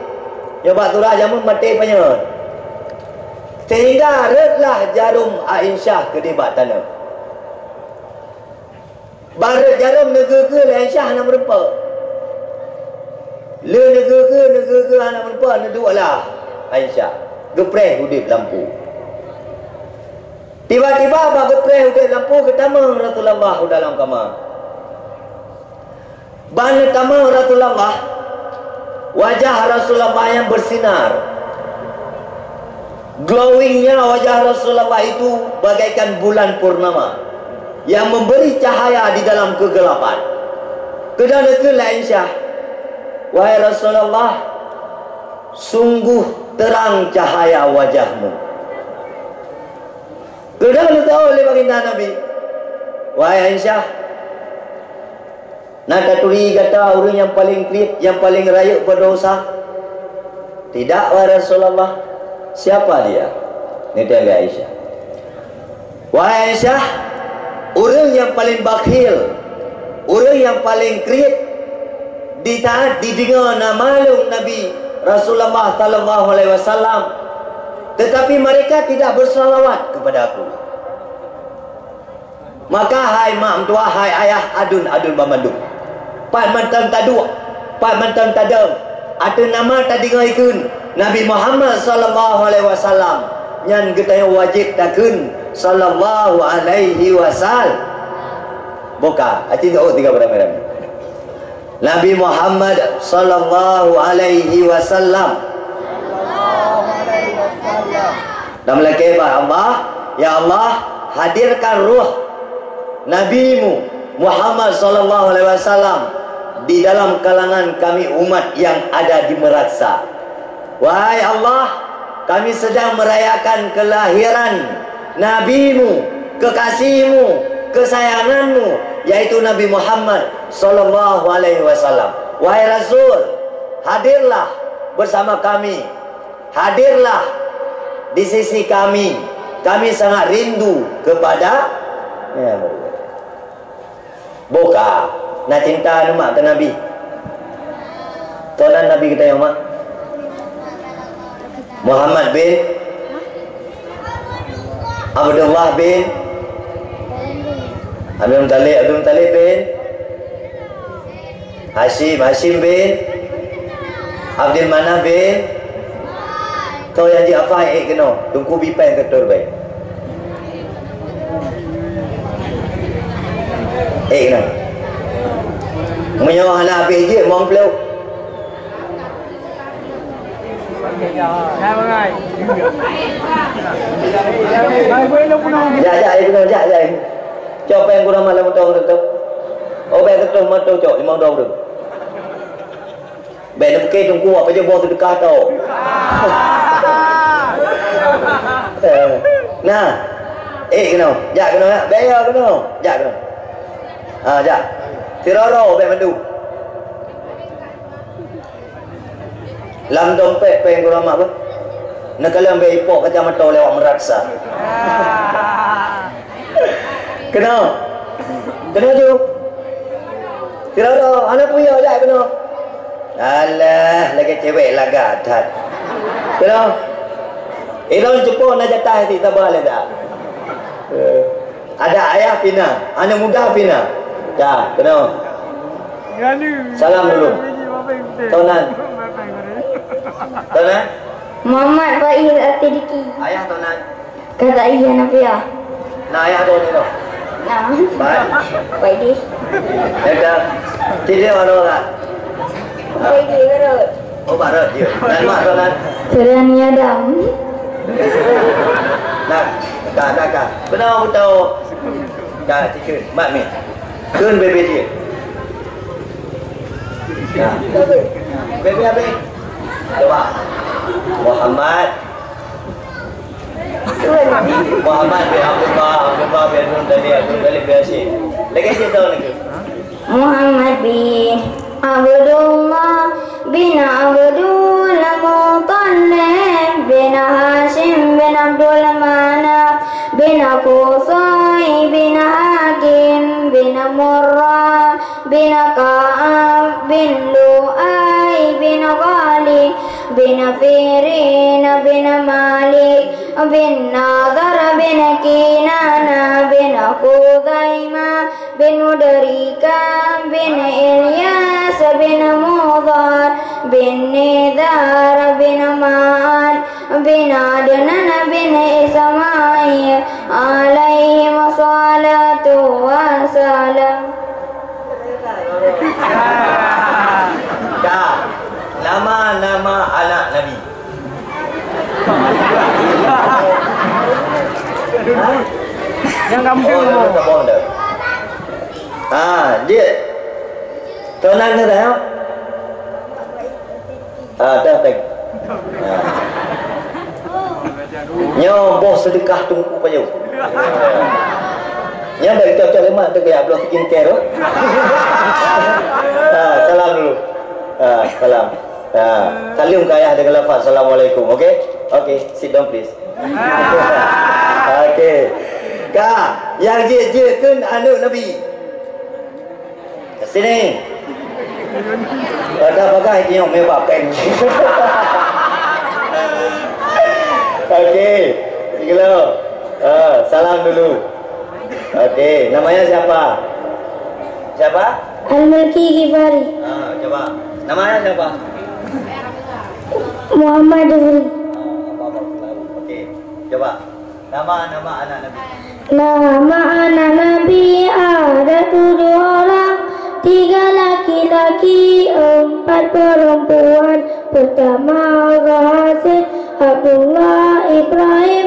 Nyoe bak surah jameun maté panyöt. Sehingga rhötlah jarom Aisyah keudeh bak tanoh. Ban rhöt jarom, neugeue-geue lé Aisyah hana meurumpok. Lé neugeue-geue, neugeue-geue hana meurumpok, neuduek lah Aisyah. Geupreh udeb lampu. Tiba-tiba bak geupreh udeb lampu, geutamong Rasulullah u dalam kama. Ban geutamong Rasulullah, wajah Rasulullah nyang beusinar. Glowingnya wajah Rasulullah itu bagaikan bulan purnama yang memberi cahaya di dalam kegelapan. Keudeh neukheun lé Aisyah, "Wahai Rasulullah, sungguh terang cahaya wajahmu." Keudeh neutanyong lé baginda Nabi, "Wahai Aisyah, na taturi gata ureuëng nyang paleng kriet, nyang paleng rayeuk beudosa?" "Tidak, wahai Rasulullah." "Siapa dia?" Neutanyong lé Aisyah. "Wahai Aisyah, ureuëng nyang paleng bakhil, ureuëng nyang paleng kriet, di saat dideungoe nama lôn Nabi Rasulullah sallallahu alaihi wasallam, tetapi mereka tidak bersalawat kepada aku." Maka hai mak meutuah, hai ayah, aduen-aduen banmandum, pat mantong taduek, pat mantong tadong, ateueh nama tadeungoe ikheun Nabi Muhammad sallallahu alaihi wasallam, nyan geutanyoe wajéb takheun sallallahu alaihi wasallam. Boka, aci tahu tiga beurami-rami. Nabi Muhammad sallallahu alaihi wasallam. Dan meulakée bak Allah, "Ya Allah, hadirkan ruh Nabi-Mu Muhammad sallallahu alaihi wasallam di dalam kalangan kami umat yang ada di Meraksa." Wahai Allah, kami sedang merayakan kelahiran Nabi-Mu, kekasih-Mu, kesayangan-Mu, yaitu Nabi Muhammad sallallahu alaihi wasallam. Wahai Rasul, hadirlah bersama kami. Hadirlah di sisi kami. Kami sangat rindu kepada, ya, Boka, na cinta neumak keu Nabi? Toh nan Nabi geutanyoe mak? Muhammad bin Abdullah bin Abdul Muttalib, Abdul Muttalib bin Hashim, Hashim bin Abdul Manaf bin. Toh nyang jeuet hafai ék keunoe, Teungku bi péng keutôi baik. Ék keunoe. Meunyoe hana habéh jeuet, mong plôk. Jak, jak, ék keunoe, jak, jak. Cok péng kurang malam moto keutôi. Oh, péng keutôi moto cok, limong dua puluh. Bék neupike Teungku, apa je boh seudeukah tau. Eh, nah. Ék keunoe, jak keunoe, jak. Bék ya keunoe, jak keunoe. Ha, jak. Siroro bék mandum. Lam dompet péng gula mak beuh. Neukalon bék ipok kacamata lewat Meraksa. Keunoe. Keunoe ju. Keunoe, hana peue jak keunoe. Alah, lagèe cewek lagak that. Keunoe. Ilôn cupo na jatah tiep taba lé dah. Eh, ada ayah pina, aneuk muda pina. Dah, keunoe. Salam dulu. Tonan. Tonan. Muhammad Faiz At-Siddiqui. Ayah tonan. Kata iya Nafia. Nah, ayah tu ni tu. Nah. Baik. Baik di. Ya dah. Sini mana orang? Baik di, Rot. Oh, barat dia. Dan mak tu kan? Serani Adam. Nah, dah, dah, dah. Benar betul. Dah, tiga. Mak ni. Kun bebe dia. Nah. Bebe habis. Coba. Muhammad. Muhammad bin Abdullah, Abdullah bin Abdul Muttalib, Abdul Muttalib bin Hashim. Lagi cerita lagi. Muhammad bin Abdullah bin Abdul Muttalib bin Hashim bin Abdul Manaf bin Qusay bin Hakim bin Murrah bin Ka'ab bin Lu Irin bin Malik bin Nadhar bin Kinanah bin Khuzaimah bin Mudrikah bin Ilyas bin Mudhar bin Nizar bin Ma'ad bin Adnan bin Ismail alaihi wassalatu wassalam. Dah. Nama-nama anak Nabi. Nyang kampung. Oh, nama kampung dah. Ha, dia. Tuan nak kata ya? Ah, dah tag. Ah. Nyoe boh seudeukah teungku payong. Nyan dah kita cok lemak tu ya, belum skincare tu. Ah, salam dulu. Ah, salam. Ah, salam ke ayah dengan lafaz assalamualaikum. Okey? Okey, sit down please. Okey. Ka, yang jeuet-jeuet kan aneuk Nabi. Sini. Pada bagah nyong meuba peng. Okey. Gelo. Ah, salam dulu. Okey, namanya siapa? Siapa? Al-Mulki Ghifari. Ah, coba. Namanya siapa? Muhammad Zuhri. Ah, apa-apa. Okey. Coba. Nama-nama anak Nabi. Nama anak Nabi ada tujuh orang, tiga laki-laki, empat perempuan. Pertama Qasim, Abdullah, Ibrahim,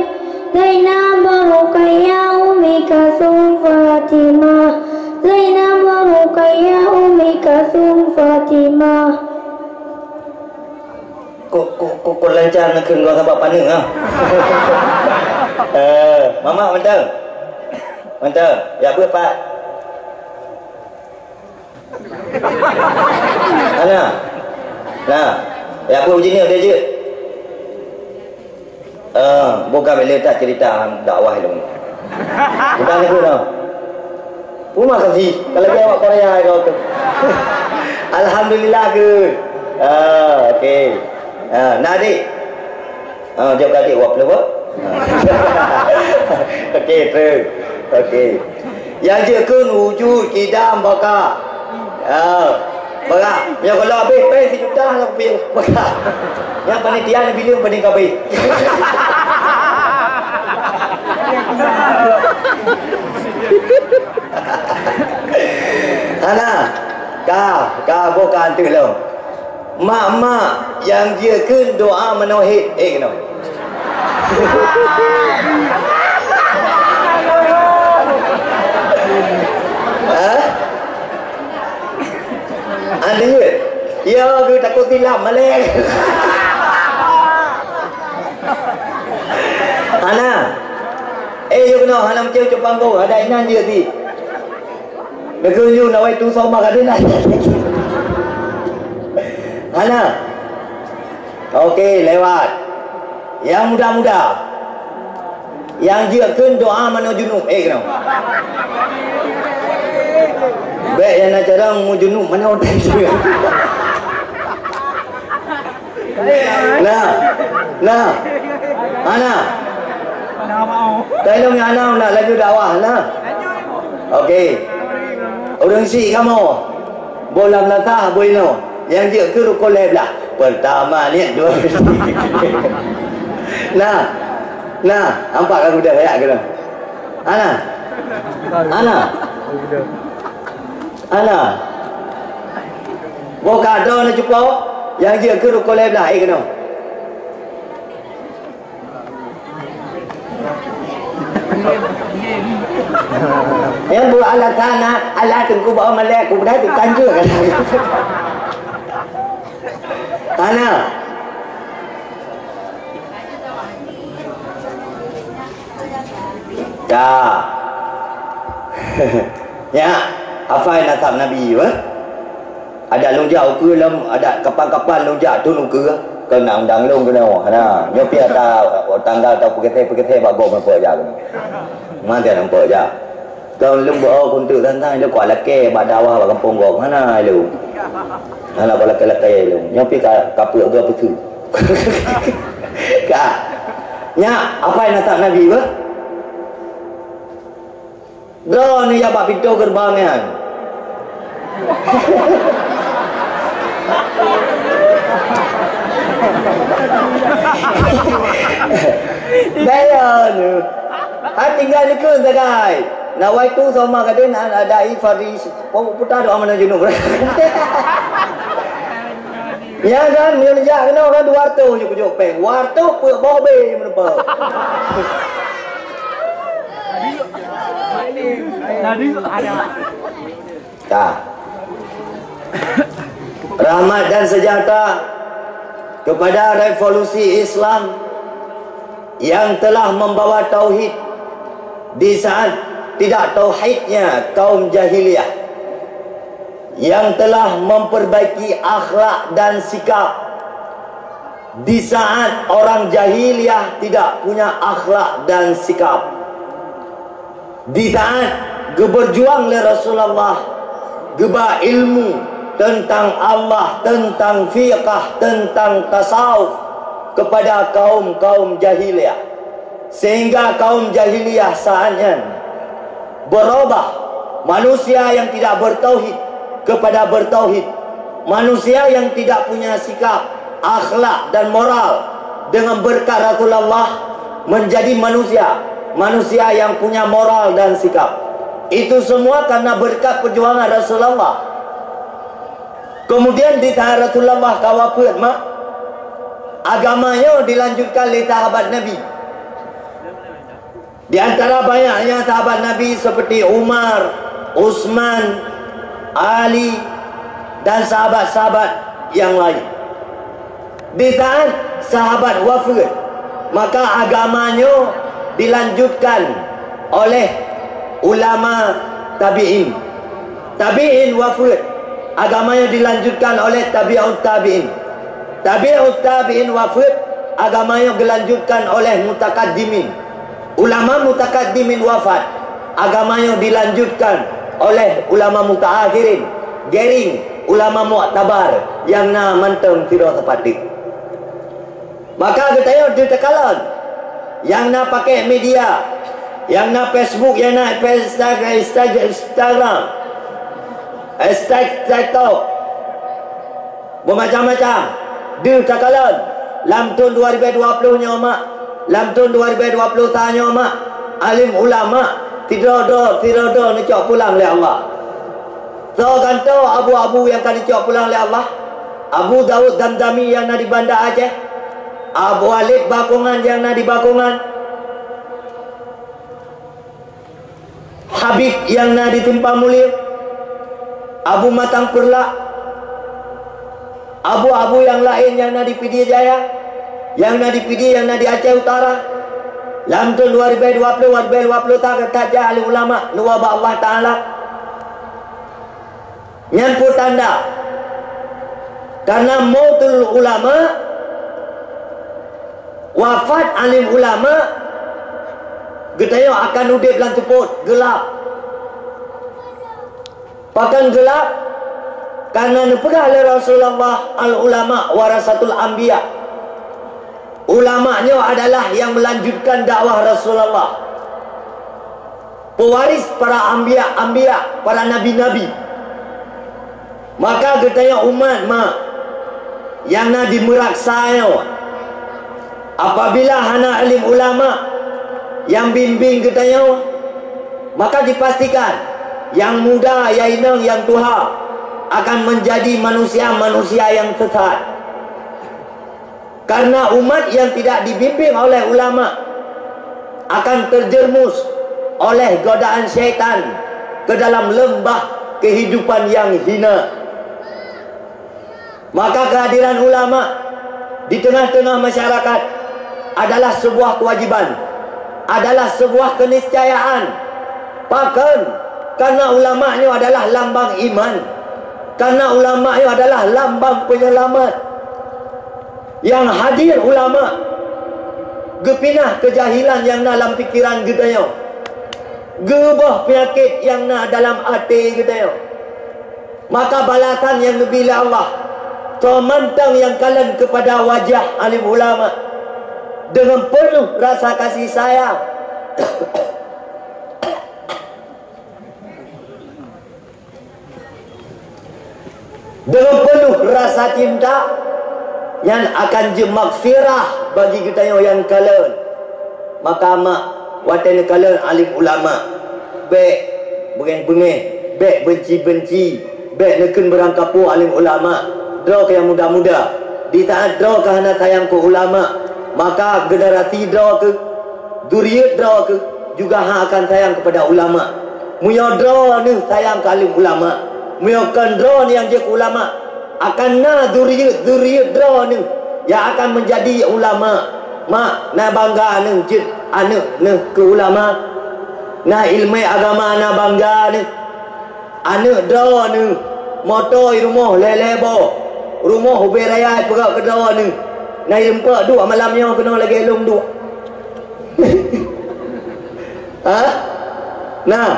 Zainab, Ruqayyah, Ummi Kalsum, Fatimah. Zainab, Ruqayyah, Ummi Kalsum, Fatimah. Kok kok kok kok lancar nak kheun gong sabab paneuk ah. Eh, mamak mantong. Mantong. Ya buet pat. Ana. Nah. Ya buet uji ni dia je. Eh, bukan bila tak cerita dakwah ilmu. Bukan itu dah. Terima kasih. Kalau dia awak Korea kau tu. Alhamdulillah ke. Ah, okey. Ah, nak adik. Ah, jawab adik wap lewa. Okey, terus. Okey. Yang je kun wujud kidam baka. Ah, baka. Yang kalau habis pay sejuta nak pergi baka. Yang panitia ni bilang paling kabeh. Hana, ka, ka boh ka anteuk lom. Mak-mak nyang jeuet kheun doa manohit, eh keunoe. Ha? Anteuk. Ya, geutakot tilam maleng. Hana. Eh, yuk keunoe hana meucue cok panggong, ada inan jeuet di. Betul yuk nawai tu sama kadin. Hana. Okey, lewat. Yang muda-muda. Yang jeuet kheun doa manoe junub. Eh, keunoe. Bèk nyang na carông meujunub manoe. Nah. Nah. Hana. Tayong hana nak laju dakwah nah. Okey. Ureueng sik kamoe. Boh lam latah boh inoe. Nyang jeuet keu rukon lhèe blah. Pertama ni dua. Nah. Nah, nampak ka geudah rayak keunoe. Hana. Hana. Hana. Boh ka droeneuh cupo, nyang jeuet keu rukon lhèe blah, eh keunoe. Nyang buet alasan na, alah teungku bak malèe, ku peugah tu tanjeueng. Hana. Ka. Nyak, hafai nasab Nabi, eh? Adak lôn jak ukeue lom, adak kapan-kapan lôn jak thon ukeue, keu nak undang lôn keunoe. Nah, nyoe pih ata tanggal atau peugeuséh-peugeuséh bak gob meupeuet jak keunoe. Mantong meupeuet jak. Keu lôn beu kunteuk tantang lôn kuat lakèe bak dakwah bak gampông gob. Hana lôn. Hana kuat lakèe-lakèe lôn. Nyoe pih ka, ka peuet geu peue. Ka. Nyak, apai nasab Nabi beuh? Droeneuh jak bak pintoe geureubang nyan. Daya neuh. Ha, tinggai dikeue sagai. Nawaitu shauma ghadin an ada'i fardhi, puta doa mana junub. Ya kan, meunyoe neujak keunoe kan dua ratus jukujok péng. Dua ratus peuet boh bé meuneupeue. Ka. Rahmat dan sejahtera kepada revolusi Islam yang telah membawa tauhid di saat tidak tauhidnya kaum jahiliyah, yang telah memperbaiki akhlak dan sikap di saat orang jahiliyah tidak punya akhlak dan sikap. Di saat geubeurjuang lé Rasulullah, geuba ilmu teuntang Allah, teuntang fiqah, teuntang tasawuf kepada kaum-kaum jahiliyah, sehingga kaum jahiliyah saat nyan berubah, manusia yang tidak bertauhid kepada bertauhid, manusia yang tidak punya sikap, akhlak dan moral, dengan berkat Rasulullah menjadi manusia, manusia yang punya moral dan sikap. Itu semua karena berkat perjuangan Rasulullah. Kemudian di saat Rasulullah ka wafeuet, mak, agama nyoe dilanjutkan lé sahabat Nabi. Di antara banyaknya sahabat Nabi seperti Umar, Utsman, Ali, dan sahabat-sahabat yang lain. Di saat sahabat wafeuet, maka agama nyoe dilanjutkan oleh ulama tabi'in. Tabi'in wafeuet, agama nyoe dilanjutkan oleh tabi'ut tabi'in. Tabi'ut tabi'in wafeuet, agama nyoe geulanjutkan oleh mutakaddimin. Ulama mutakaddimin wafat, agama nyoe dilanjutkan oleh ulama mutaakhirin, gering ulama muktabar nyang na mantong sidroe sapatéh. Maka geutanyoe deuh takalon, nyang na pakai media, nyang na Facebook, nyang na Insta-, Insta-, Instagram, hashtag TikTok, beumacam-macam. Deuh takalon, lam thon dua ribèe dua ploh nyoe mak, lam thon dua ribèe dua ploh sa nyoe mak, alim ulama sidroe-droe, sidroe-droe neucok pulang lé Allah. Soe gantoe abu-abu nyang ka neucok pulang lé Allah? Abu Daud Damdami nyang na di Banda Aceh, Abu Walid Bakongan nyang na di Bakongan, Habib nyang na di Simpang Mulia, Abu Matang Peureulak, abu-abu nyang laén nyang na di Pidie Jaya, nyang na di Pidie, nyang na di Aceh Utara. Lam thon dua ribèe dua ploh, dua ribèe dua ploh sa ka that jak alim ulama neuwoe bak Allah Taala. Nyan peue tanda, karena mautul ulama, wafat alim ulama, geutanyoe akan udép lam seupôt geulap. Pakon geulap? Karena neupeugah lé Rasulullah, "Al-ulama warasatul anbiya." Ulama nyoe adalah nyang meulanjutkan dakwah Rasulullah. Pewaris para anbiya-anbiya, para nabi-nabi. Maka geutanyoe umat mak nyang na di Meuraksa nyoe, apabila hana alim ulama nyang bimbéng geutanyoe, maka dipastikan nyang muda, nyang inong, nyang tuha akan menjadi manusia-manusia nyang sesat. Karena umat yang tidak dibimbing oleh ulama akan terjerumus oleh godaan syaitan ke dalam lembah kehidupan yang hina. Maka kehadiran ulama di tengah-tengah masyarakat adalah sebuah kewajiban, adalah sebuah keniscayaan. Pakon? Karena ulama nyoe adalah lambang iman. Karena ulama nyoe adalah lambang penyelamat. Nyang hadir ulama geupinah keujahilan nyang na lam pikeran geutanyoe, geuboh peunyakét nyang na dalam até geutanyoe. Maka balasan nyang neubi lé Allah Soe mantong nyang kalon keupada wajah alim ulama deungon peuneuh rasa kasih sayang, deungon peuneuh rasa cinta, nyan akan jeuet maghfirah bagi geutanyoe nyang kalon. Maka mak, watée neukalon alim ulama, bék beungéh-beungéh, bék beunci-beunci, bék neukheun beurangkapeue alim ulama. Droe keuh nyang muda-muda, di saát droe keuh hana sayang keu ulama, maka generasi droe keuh, zuriet droe keuh juga hana akan sayang keupada ulama. Meunyoe droeneuh sayang keu alim ulama, meunyoe kon droeneuh nyang jeuet keu ulama, akan na zuriet-zuriet droeneuh nyang akan meunjadi ulama. Mak, na bangga neuh jeuet aneuëk neuh keu ulama. Na iéleumé agama na bangga neuh. Aneuëk droeneuh, moto i rumoh lhée-lhée boh, rumoh ubé raya ipeugöt keu droeneuh. Na irumpok duek malam nyoe keunoe lagée lôn duek. Ha? Nah,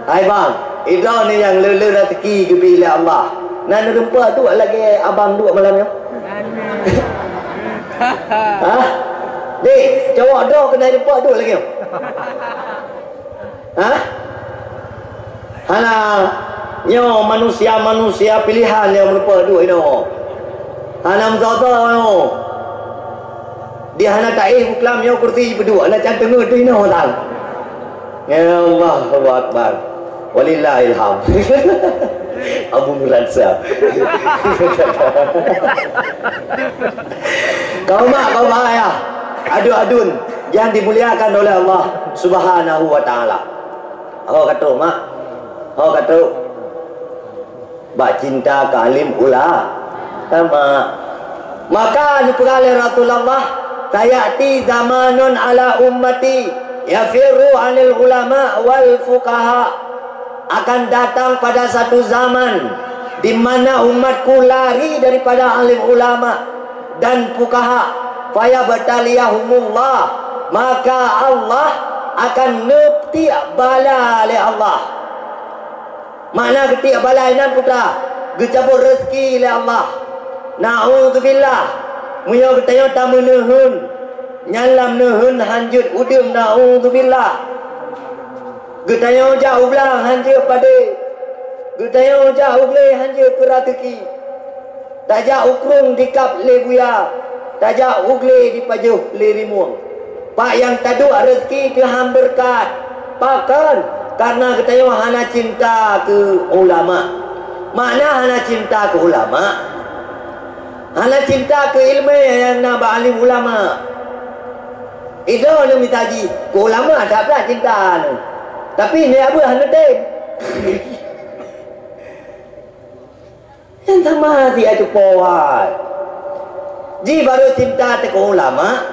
hai bang, droeneuh nyang le-le raseuki geubri lé Allah. Na neurumpok duek lagée abang duek malam nyoe? Ha? Dek, cowok droe keuneuk rumpok duek lagée nyoe? Ha? Hana, nyoe manusia-manusia pilihan nyang meurumpok duek inoe. Hana meusoe-soe nyoe. Di hana taéh buklam nyoe kursi peuduek, hana can teungeut teuh inoe tan. Ya, Allahu Akbar. Walillahil hamd. Abu Muransa. Kaum mak, kaum ayah, aduen-aduen yang dimuliakan oleh Allah Subhanahu wa Taala. Ho ka trok, mak? Ho ka trok? Bak cinta keu alim ulama. Maka neupeugah lé Rasulullah, "Sayati zamanun ala ummati yafirru anil ulama wal fuqaha." Akan datang pada satu zaman di mana umatku lari daripada alim ulama dan fuqaha, fayabtaliyahumullah, maka Allah akan neutiek bala lé Allah. Makna geutiek bala inan peue? Geucabot rezeki lé Allah. Naudzubillah. Meunyoe geutanyoe tameuneuheun, nyan lam neuheun hanjeuet udeueng, naudzubillah. Geutanyoe jak u blang hanjeuet padé. Geutanyoe jak u glé hanjeuet keu raseuki. Tajak u krueng dikab lé buya, tajak u glé dipajoh lé rimueng. Bak nyang taduek rezeki teuham beureukat. Pakon? Kareuna geutanyoe hana cinta keu ulama. Makna hana cinta keu ulama, hana cinta keu iéleumé nyang na bak alim ulama. Idroe neuh mita jih keu ulama that-that cinta neuh. Tapi nyak beuet hana tem. Nyan sama si Acupo hai. Jih barô cinta teuh keu ulama,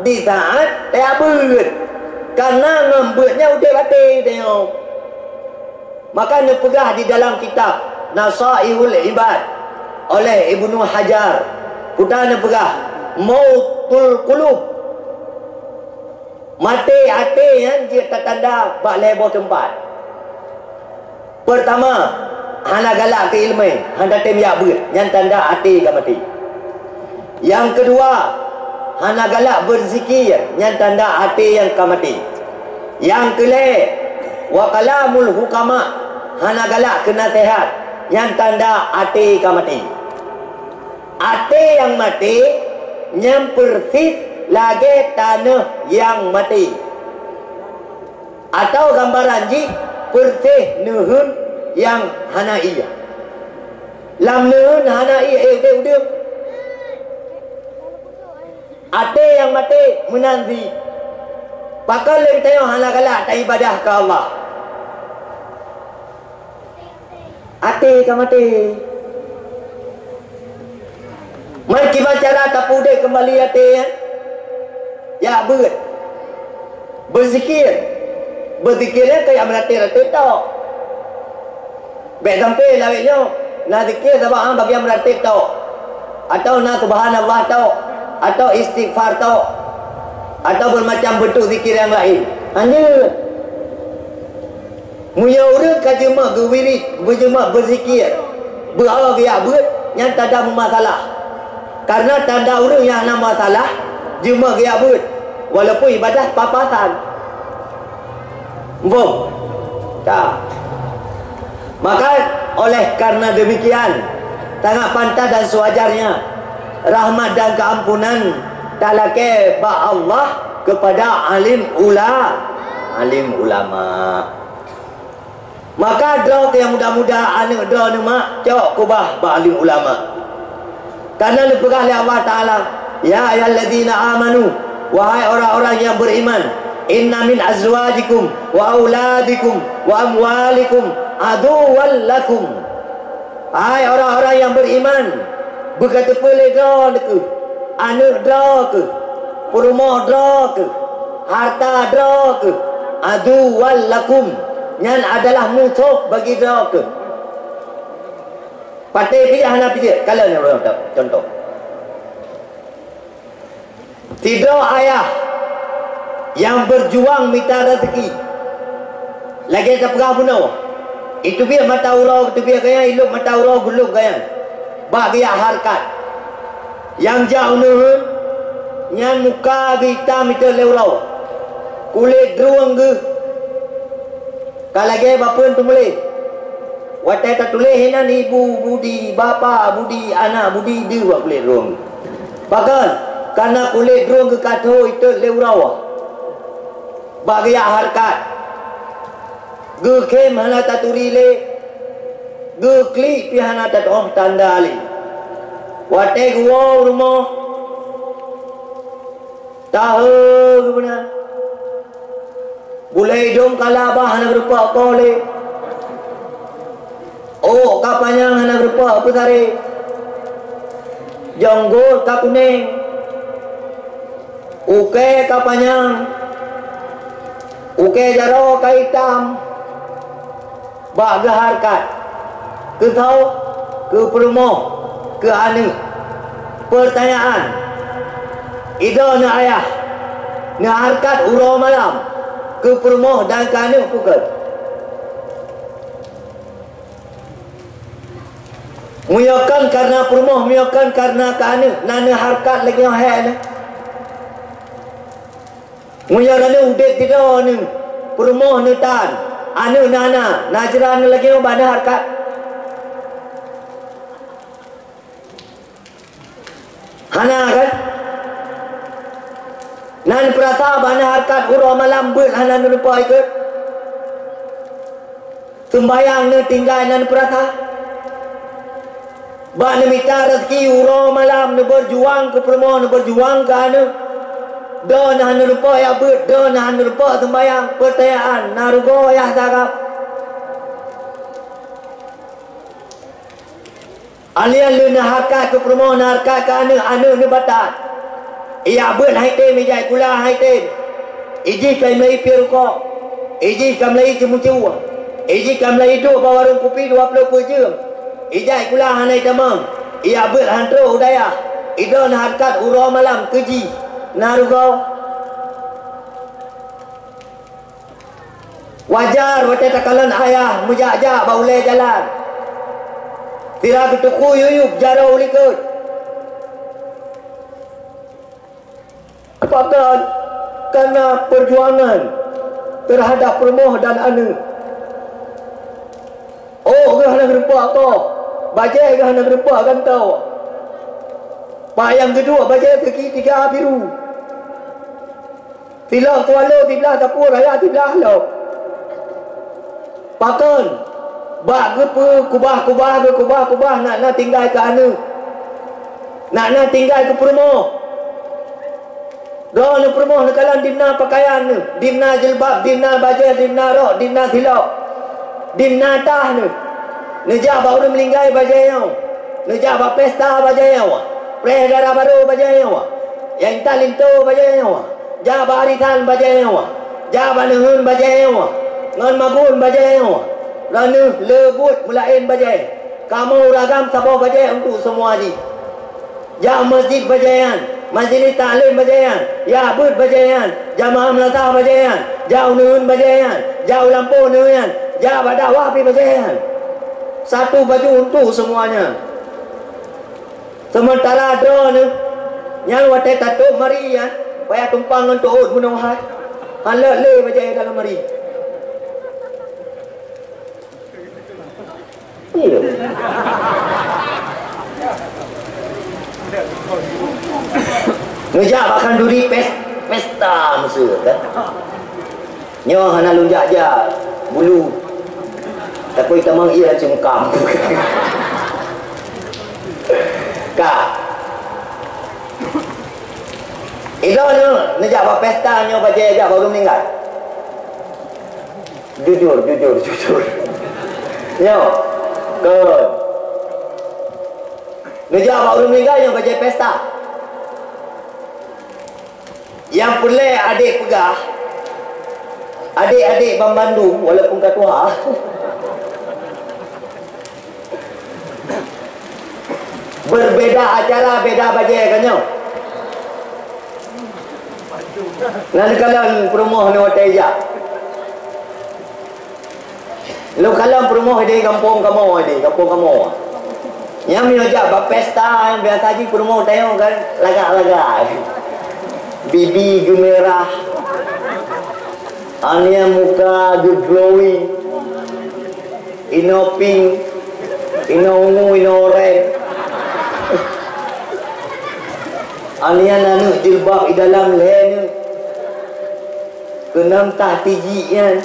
di saát tajak beuet. Kareuna ngon beuet nyan udeb até tanyoe. Maka neupeugah di dalam kitab Nasaihul Ibad oleh Ibnu Hajar, peue neupeugah, mautul qulub. Maté até nyan jeuet tatanda bak lhée boh teumpat. Peurtama, hana galak keu iéleumé, hana tem jak beuet, nyan tanda até ka maté. Nyang keudua, hana galak beuzikir, nyan tanda até nyang ka maté. Nyang keulhée, wa kalamul hukama, hana galak keu naseuhat, nyan tanda até ka maté. Até nyang maté nyan peuresis lagée tanoh nyang maté. Atawa gambaran jih peuresis neuheun nyang hana ié. Lam neuheun hana ié, éh, udeb-udeb. Até nyang maté meunan jih. Pakon lé geutanyoe hana galak taibadah keu Allah? Até ka maté. Man kiban cara tapeudeh keumbali até nyan? Jak beuet. Beuzikir. Beuzikir nyan keu jak meuratéb-ratéb tok. Bék sampoe lawét nyoe na zikir sabab hana bagian meuratéb tok. Atawa na subhanallah tok. Atawa istighfar tok. Atawa beumacam beuntuk zikir nyang laén. Hana. Meunyoe ureuëng ka jeuet geuwirit, beujeuet beuzikir, beuawa geujak beuet, Nyan tanda meumasalah. Karena tanda ureuëng nyang na masalah, jeuet geujak beuet, walaupun ibadah papasan. Muphom? Ka. Maka, oleh karena demikian, sangat pantas dan sewajarnya rahmat dan keampunan talakée bak Allah kepada alim ula-, alim ulama. Maka droe nyang muda-muda, aneuëk droeneuh mak, cok keubah bak alim ulama. Karena neupeugah lé Allah Taala, "Ya ayyuhalladzina amanu, wahai orang-orang yang beriman, inna min azwajikum wa auladikum wa amwalikum aduwwal lakum." Hai orang-orang yang beriman, beuka teupeu lé droe keuh, aneuëk droe keuh, peurumoh droe keuh, harta droe keuh, aduwwal lakum, nyan adalah musoh bagi droe keuh. Patéh pih hana pijéh, kalon nyoe contoh. Sidroe ayah nyang berjuang mita rezeki, lagée tapeugah bunoe, iteubiet mata uroe, geuteubiet gaya, ilop mata uroe, geulop gaya, bak geujak hareukat. Nyang jak uneuen nyan muka geuh itam iteuet lé uroe, kulét drueng geuh ka lagée bapeuen teumuléh. Watée tatuléh inan ibu budi, bapak budi, anak budi deuh bak kulét drueng. Pakon? Kareuna kulét drueng geuh ka tho iteuet lé uroe bak geujak hareukat. Geukhém hana taturi lé, geuklik pih hana tatoh tanda lé. Watée geuwoe u rumoh, tahe geuh beuna. Bulée idong ka labah hana geurumpok po lé. Ôk ka panyang hana geurumpok peusaré. Jonggot ka kunéng. Ukée ka panyang. Ukée jaroe ka itam. Bak geuhareukat, keu soe, keu peurumoh, keu aneuëk. Peurtanyaan, idroeneuh ayah neuhareukat uroe malam keu peurumoh dan keu aneuëk peu kheueh? Meunyoe kon kareuna peurumoh, meunyoe kon kareuna keu aneuëk, na neuhareukat lagée nyoe hék nyoe. Meunyoe droeneuh udeb sidroe neuh, peurumoh neuh tan, aneuëk neuh hana, na jra neuh lagée nyoe bak neuhareukat? Hana kan? Na neupeurasa bak neuhareukat uroe malam beuet hana neurumpok ikot? Seumbahyang neutinggai na neupeurasa? Bak neumita raseuki uroe malam, neubeurjuang keu peurumoh, neubeurjuang keu aneuëk. Droeneuh hana neurumpok jak beuet, droeneuh hana neurumpok seumbahyang. Peurtanyaan, na rugoe yah sagab? Alheuh neuhareukat keu peurumoh, neuhareukat keu aneuëk, aneuëk neubatat. Ijak beuet han item, ijak sikula han item. Ijih ka imeulai piep rukok. Ijih ka meulai ceumeucue. Ijih ka meulai duek bak warong kupi dua ploh peuet jeuem. Ijak sikula hana itamong. Ijak beuet han trok u dayah. Idroeneuh hareukat uroe malam keu jih. Na rugoe? Wajar watée takalon ayah meujak-jak bak ulée jalan, sira geutukui yub-yub jaroe u likot. Pakon? Kareuna peurjuangan teuhadab peurumoh dan aneuëk. Ôk geuh hana geurumpok koh, bajée geuh hana geurumpok gantoe. Bak nyang geuduek bajée seugi tiga biru. Silop swallow siblah sapeue raya siblah lom. Pakon? Bak geupeu kubah-kubah, geukubah-kubah, nak na tinggai keu aneuëk. Nak na tinggai keu peurumoh. Droeneuh peurumoh neukalon dimna peukayan neuh, dimna jilbab, dimna bajée, dimna rok, dimna silop, dimna tah neuh. Neujak bak ureuëng meuninggai bajée nyoe. Neujak bak pesta bajée nyoe. Preh dara barô bajée nyoe. Nyang intat linto bajée nyoe. Jak bak arisan bajée nyoe, jak bak neuheun bajée nyoe, ngon magun bajée nyoe. Droeneuh le buet meulaén bajée. Kamoe ureuëng agam saboh bajée untuk seumua jih. Jak meuseujid bajée nyan, majelis taklim bajée nyan, jak beuet bajée nyan, jamaah meulasah bajée nyan, jak u neuheun bajée nyan, jak u lampôh neuheun nyan, jak bak dakwah pih bajée nyan. Satu baju untuk semuanya. Seumeuntara droeneuh nyan watée tatôb mari nyan, payah tumpang ngon teuôt bunoe hai. Hana lé bajée dalam mari. Iya. Neujak bak khanduri pes-, pesta meuseu kan. Nyoe hana lôn jak-jak bulu. Takoi tamong ie cungkam. Ka. Idong nyoe neujak bak pesta nyoe bajée jak baru meninggai. Jujur, jujur, jujur. Nyoe. Kon. Neujak bak ureuëng meninggai nyoe bajée pesta. Nyang peureulée adék peugah, adék-adék banmandum walaupun ka tuha, berbeda acara, beda bajée kan nyoe. Nan kalon peurumoh ni watée jak. Lôn kalon peurumoh di gampông kamoe, di gampông kamoe. Nyang meunyoe jak bak pesta, nyang biasa jih peurumoh tanyoe kan lagak-lagak. Bibi geumeurah. Aneuk muka geuglowing. Inoe pink, inoe ungu, inoe oranye. Aneuk nyan aneuk jilbab di dalam lhée nyoe. Keunan tah tijik nyan,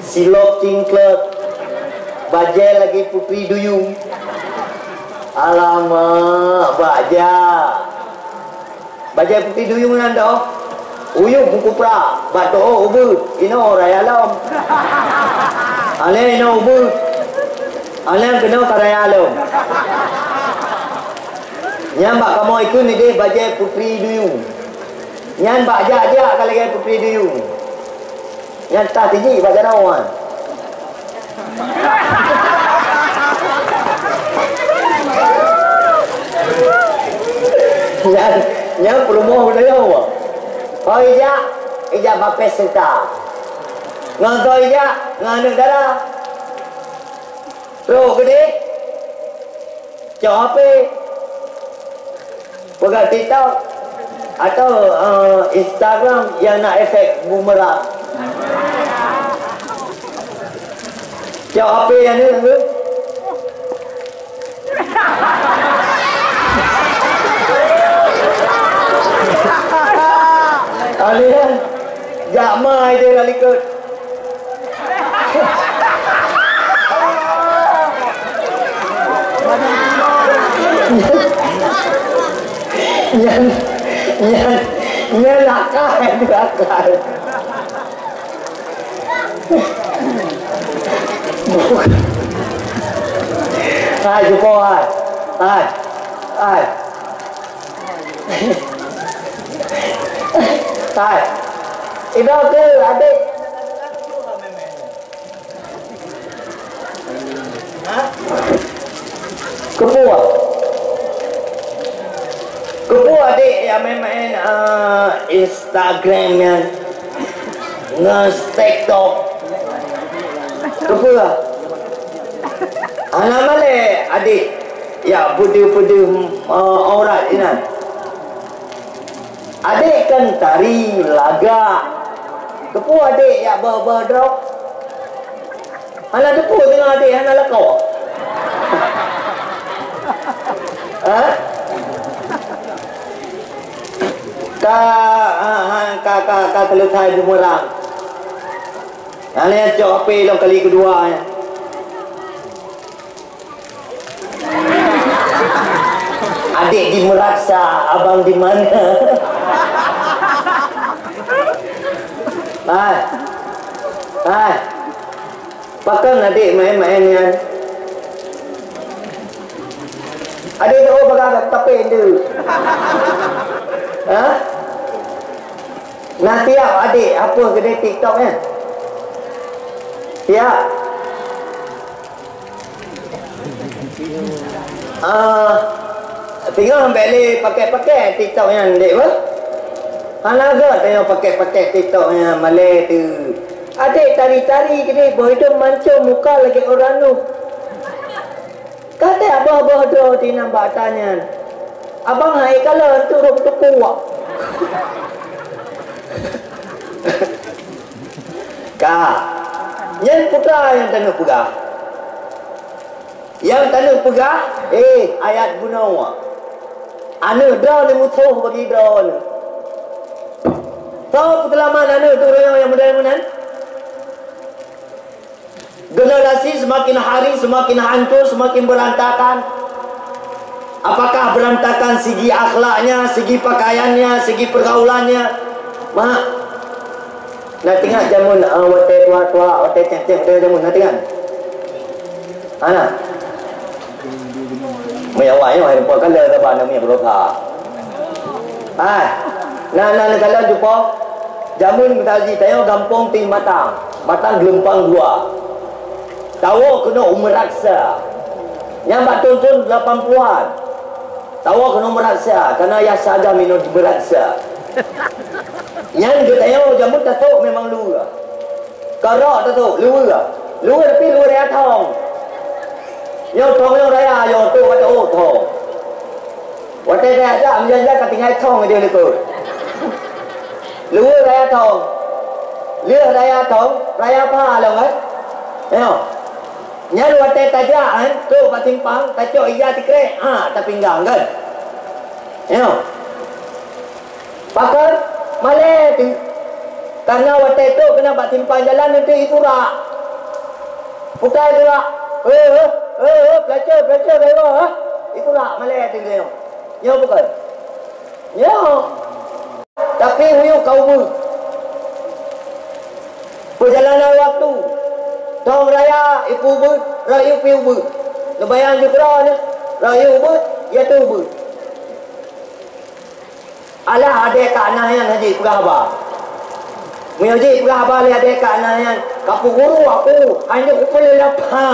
silop cingklot, bajée lagée putri duyung. Alamak, bajak! Bajée putri duyung nyan doh, uyueb meukupra, bak to'oh ubeut, inoe raya lom. Aneuk inoe ubeut, aneuk keunoe ka raya lom. Nyan bak kamoe ikheun ideh bajée putri duyung. Nyan bak jak-jak ka lagée putri duyung. Nyan tah tijik bak jaroe nyan. Nyan, nyan peurumoh beudayah. Ho ijak, ijak bak pesta. Ngon ho ijak, ngon aneuk dara. Trok keudeh. Cok H P. Peugah TikTok atau, eh, Instagram nyang na efek bumerang. Cok H P nyang ni, tu. Alien, jak mai je dah likot. Nyan, nyan, nyan lakah, lakah. Hai, jumpa, hai. Hai. Hai. Hai. Ida ke, adik? Keupeue? Keupeue adik nyang maén-maén, ah, Instagram nyan ngon TikTok? Keupeue? Hana malée adik nyang peudeuh-peudeuh, ah, aurat inan. Adik kan tari lagak. Keupeue adik jak beuh-beuh droe? Hana teupeue teungoh adik hana lakoe. Ha? Ka, ha, ha, ka, ka, ka seuleusai bumerang. Hana cok H P lom kali keudua nyan. Adik di Meraksa, abang di mana? Hai. Hai. Pakon adik maén-maén nyan? Adik tahu bagah tapi tu. Ha? Nah, siap adik, apa kedai TikTok nyan? Siap. Ah, singoh bèk lé pakèk-pakèk TikTok nyan dek bah. Hana gèt tanyoe pakèk-pakèk TikTok nyan malèe teuh. Adak tari-tari keudéh boh idông mancông muka lagèe orang nuh. Ka teuh abah-abah droe tinang bak ata nyan. Abang hai kalon tu rhom teupuak. Ka. Nyan peue nyang taneuk peugah. Nyang taneuk peugah, eh, ayat bunoe. Aneuk droeneuh musoh bagi droeneuh. Soe peuseulamat aneuk tu ureueng nyang model meunan? Generasi semakin hari semakin hancur, semakin berantakan. Apakah berantakan segi akhlaknya, segi pakaiannya, segi pergaulannya? Mak, na teuingat jameun, ah, watèe tuha-tuha, watèe céh-céh, watèe jameun, na teuingat? Hana. Meunyoe awak nyoe hai rupa kala saban namiet beurasa. Hai, na, na neukalon cupo. Jameun meusaji tanyoe gampông Ting Matang, Matang Geulumpang Dua. Tawoe keunoe u Meuraksa. Nyan bak thon-thon lapan puluhan. Tawoe keunoe Meuraksa, kana yah sagam inoe di Meuraksa. Nyan geutanyoe jameun tasôk memang luweue. Karok tasôk, luweue. Luweue tapi luweue raya thong. Nyoe thong nyoe raya, nyoe trôk ka taôk thong. Watèe tajak-jak, meujan-jan ka tinggai thong di likôt. Luweue raya thong. Lheueh raya thong, raya pha lom kan? Nyoe. Nyan watèe tajak, kan, trôk bak simpang, tacok ija sikrek, ha, tapinggang kan? Nyoe. Pakon? Malèe teuk. Karena watèe trôk keunan bak simpang jalan, eunteuk iturak. Putra iturak. Eh, eh, eh, eh, peulacur, peulacur, eh, eh. Iturak malèe teuk nyoe. Nyoe bukon? Nyoe. Tapi uyuek ka ubeuet. Peujalanan waktu. Thong raya ipeuubeuet, rayeuk pih ubeuet. Neubayang jukroe nyoe, rayeuk ubeuet, yaitu ubeuet. Alah, adèe kak na nyan hana jipeugah haba. Meunyoe jipeugah haba lé adèe kak na nyan, ka peuguru aku, hana kupeuleueh lapha.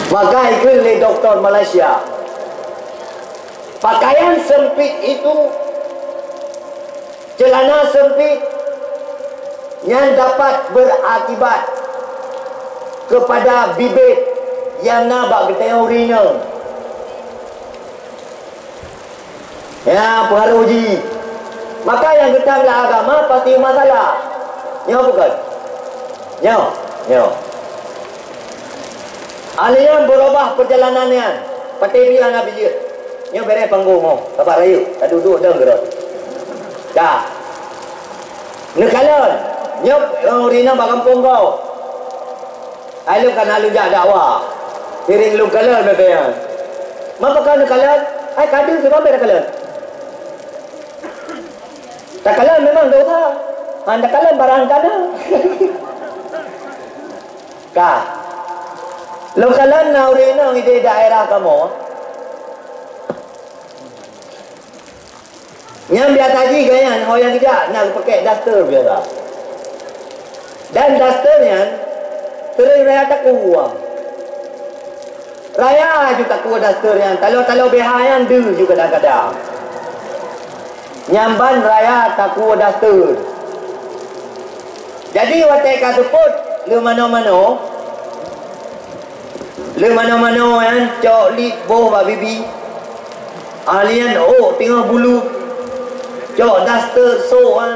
Maka ikheun lé doktor Malaysia, pakaian sempit itu Ceulana seumpit nyan dapat beurakibat keupada bibit nyang na bak geutanyoe ureueng inong. Nyan peuharôh jih. Maka nyang geutam lam agama pasti masalah. Nyoe bukon? Nyoe, nyoe. Ahli nyan beurubah peurjalanan nyan. Patéh pih hana bijéh. Nyoe bèrèh panggong nyoe, ka bak rayeuk, ka duek-duek dong keudroe. Ka. Neukalon, nyoe ureueng inong bak gampông gob. Hai lôn ka na lôn jak dakwah. Sering lôn kalon bèe-bèe nyan. Meunyoe ka neukalon, hai ka deuh sigoe bèe takalon. Takalon memang dosa. Han takalon barang ka na. Ka. Lôn kalon na ureueng inong idéh daerah kamoe. Nyang biasa jih gobnyan, ho nyang geujak na geupakèk daster biasa. Dan daster nyan sering raya takue. Raya ju takue daster nyan, taloe-taloe B H nyan deuh ju kadang-kadang. Nyan ban raya takue daster. Jadi watèe ka seupôt lé manoe-manoe, lé manoe-manoe nyan cok lip boh bak bibi, ahli nyan ôk teungoh bulu, cok daster sôk nyan,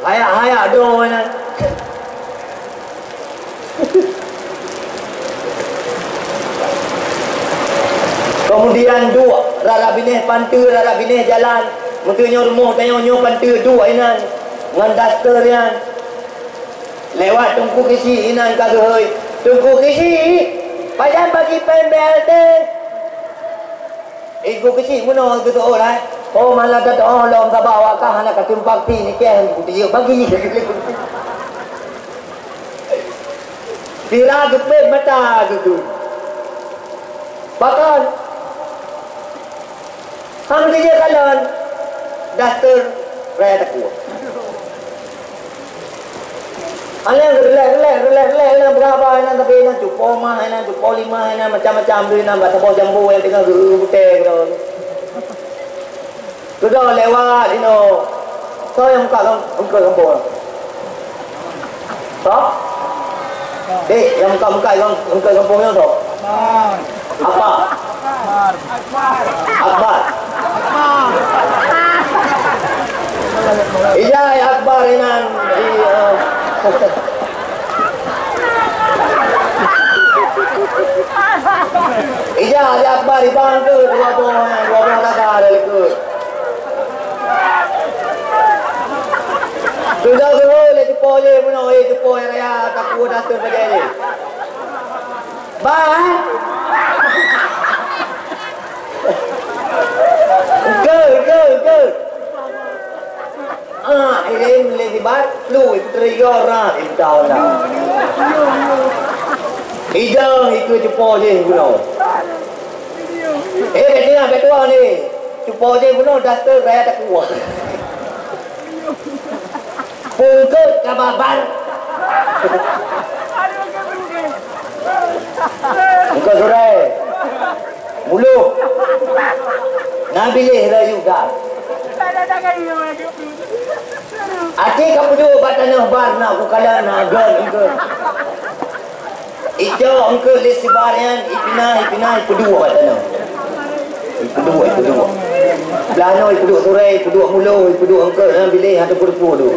hayak-hayak droe nyan. Keumudian duek rara binéh panteue, rara binéh jalan. Meunteue nyoe rumoh tanyoe nyoe panteue duek inan ngon daster nyan. Lewat Teungku Keuchik inan ka geuhôi, "Teungku Keuchik, pajan bagi péng B L T?" Teungku Keuchik meunoe geuteuôt, hai. "Oh, malah tateuôt lom, sabab awak kah hana ka simpang pi nikeue, kutiyeuk bagi." Sira geupet mata geuh. Pakon? Han geujak kalon daster raya takue. Alèh reuléh, reuléh, reuléh, reuléh, inan beuraba, inan sabe, inan cupo mah, inan cupo limah, inan macam-macam tu, inan bak saboh jambo nyang teungoh geu-, geubutée keudroe. Keudroe lewat inoe. Soe nyang muka kam-, muka kampung? Soe? Dek, nyang muka-muka nyang, muka gampông nyoe soe? Apa? Akbar. Ija Akbar inan, iya. Ija Akbar ibang tu dua boh, dua boh naga dari likot. Sudah tu, lé cupo je bunoe, eh, cupo raya takue dasar saja ni. Bah, eh? Engke, engke, engke. Ah, iring lé sibat, lu itu terior na, intau na. Ijang itu cupo je bunoe. Eh, betul, betul ni. Cupo je bunoe, daster raya takue. Pungkot ka babar. Engkau surai. Muluh. Nabi leh rayu dah. Até ka peuduek bak tanoh bar na ku kala na gan engkau. Icok engkeu lé sibar nyan, ipinah, ipinah, ipeuduek bak tanoh. Ipeuduek, ipeuduek. Beulanoe ipeuduek surai, ipeuduek mulo, ipeuduek engkeu dalam biléh atau peurepu tu.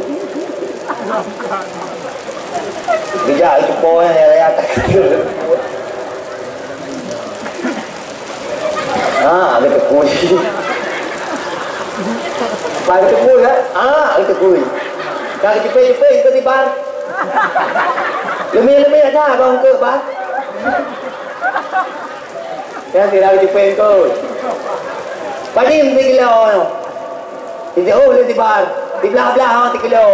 Bijak itu poh nyan raya tak. Ha, geuteukui. Ba geuteukui, ha? Ha, geuteukui. Ka geucupé-cupé, geusibar. Leumé-leumé aja bang keu ba. Ya, sira geucupé keu. Padum sikilo. Sijeuôh lé sibar, siblah-blah, ha, sikilo.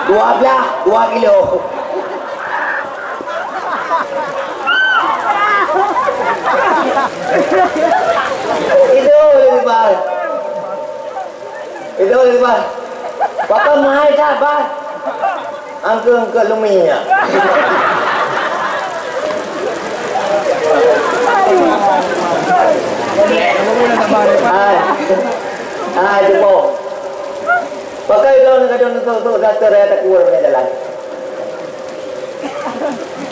Dua blah, dua kilo. Itu lé sibar. Itu lé sibar. Pakon mahai that, Bah? Angkeu-angkeu lumi nyan. Hai. Hai, jeuet boh. Pakai droeneuh ka droeneuh sôk-sôk gata raya takue lam jalan.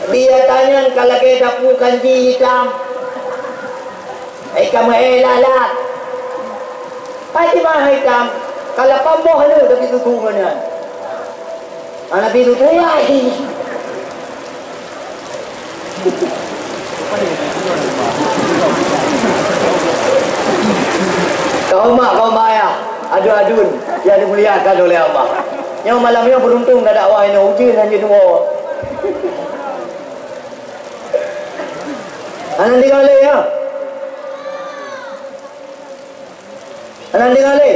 Di ata nyan ka lagèe dapu kanji itam. Hai ka meu'èk lalat. Hai si mah itam, ka lapan boh lé tapi tutu ngon nyan. Hana pih tutu lai. Kaum mak, kaum ayah, aduen-aduen yang dimuliakan oleh Allah. Nyoe malam nyoe beruntung dah dakwah inoe, ujeuen hana jeuet tuwoe. Hana tinggai lé, ya. Hana tinggai lé.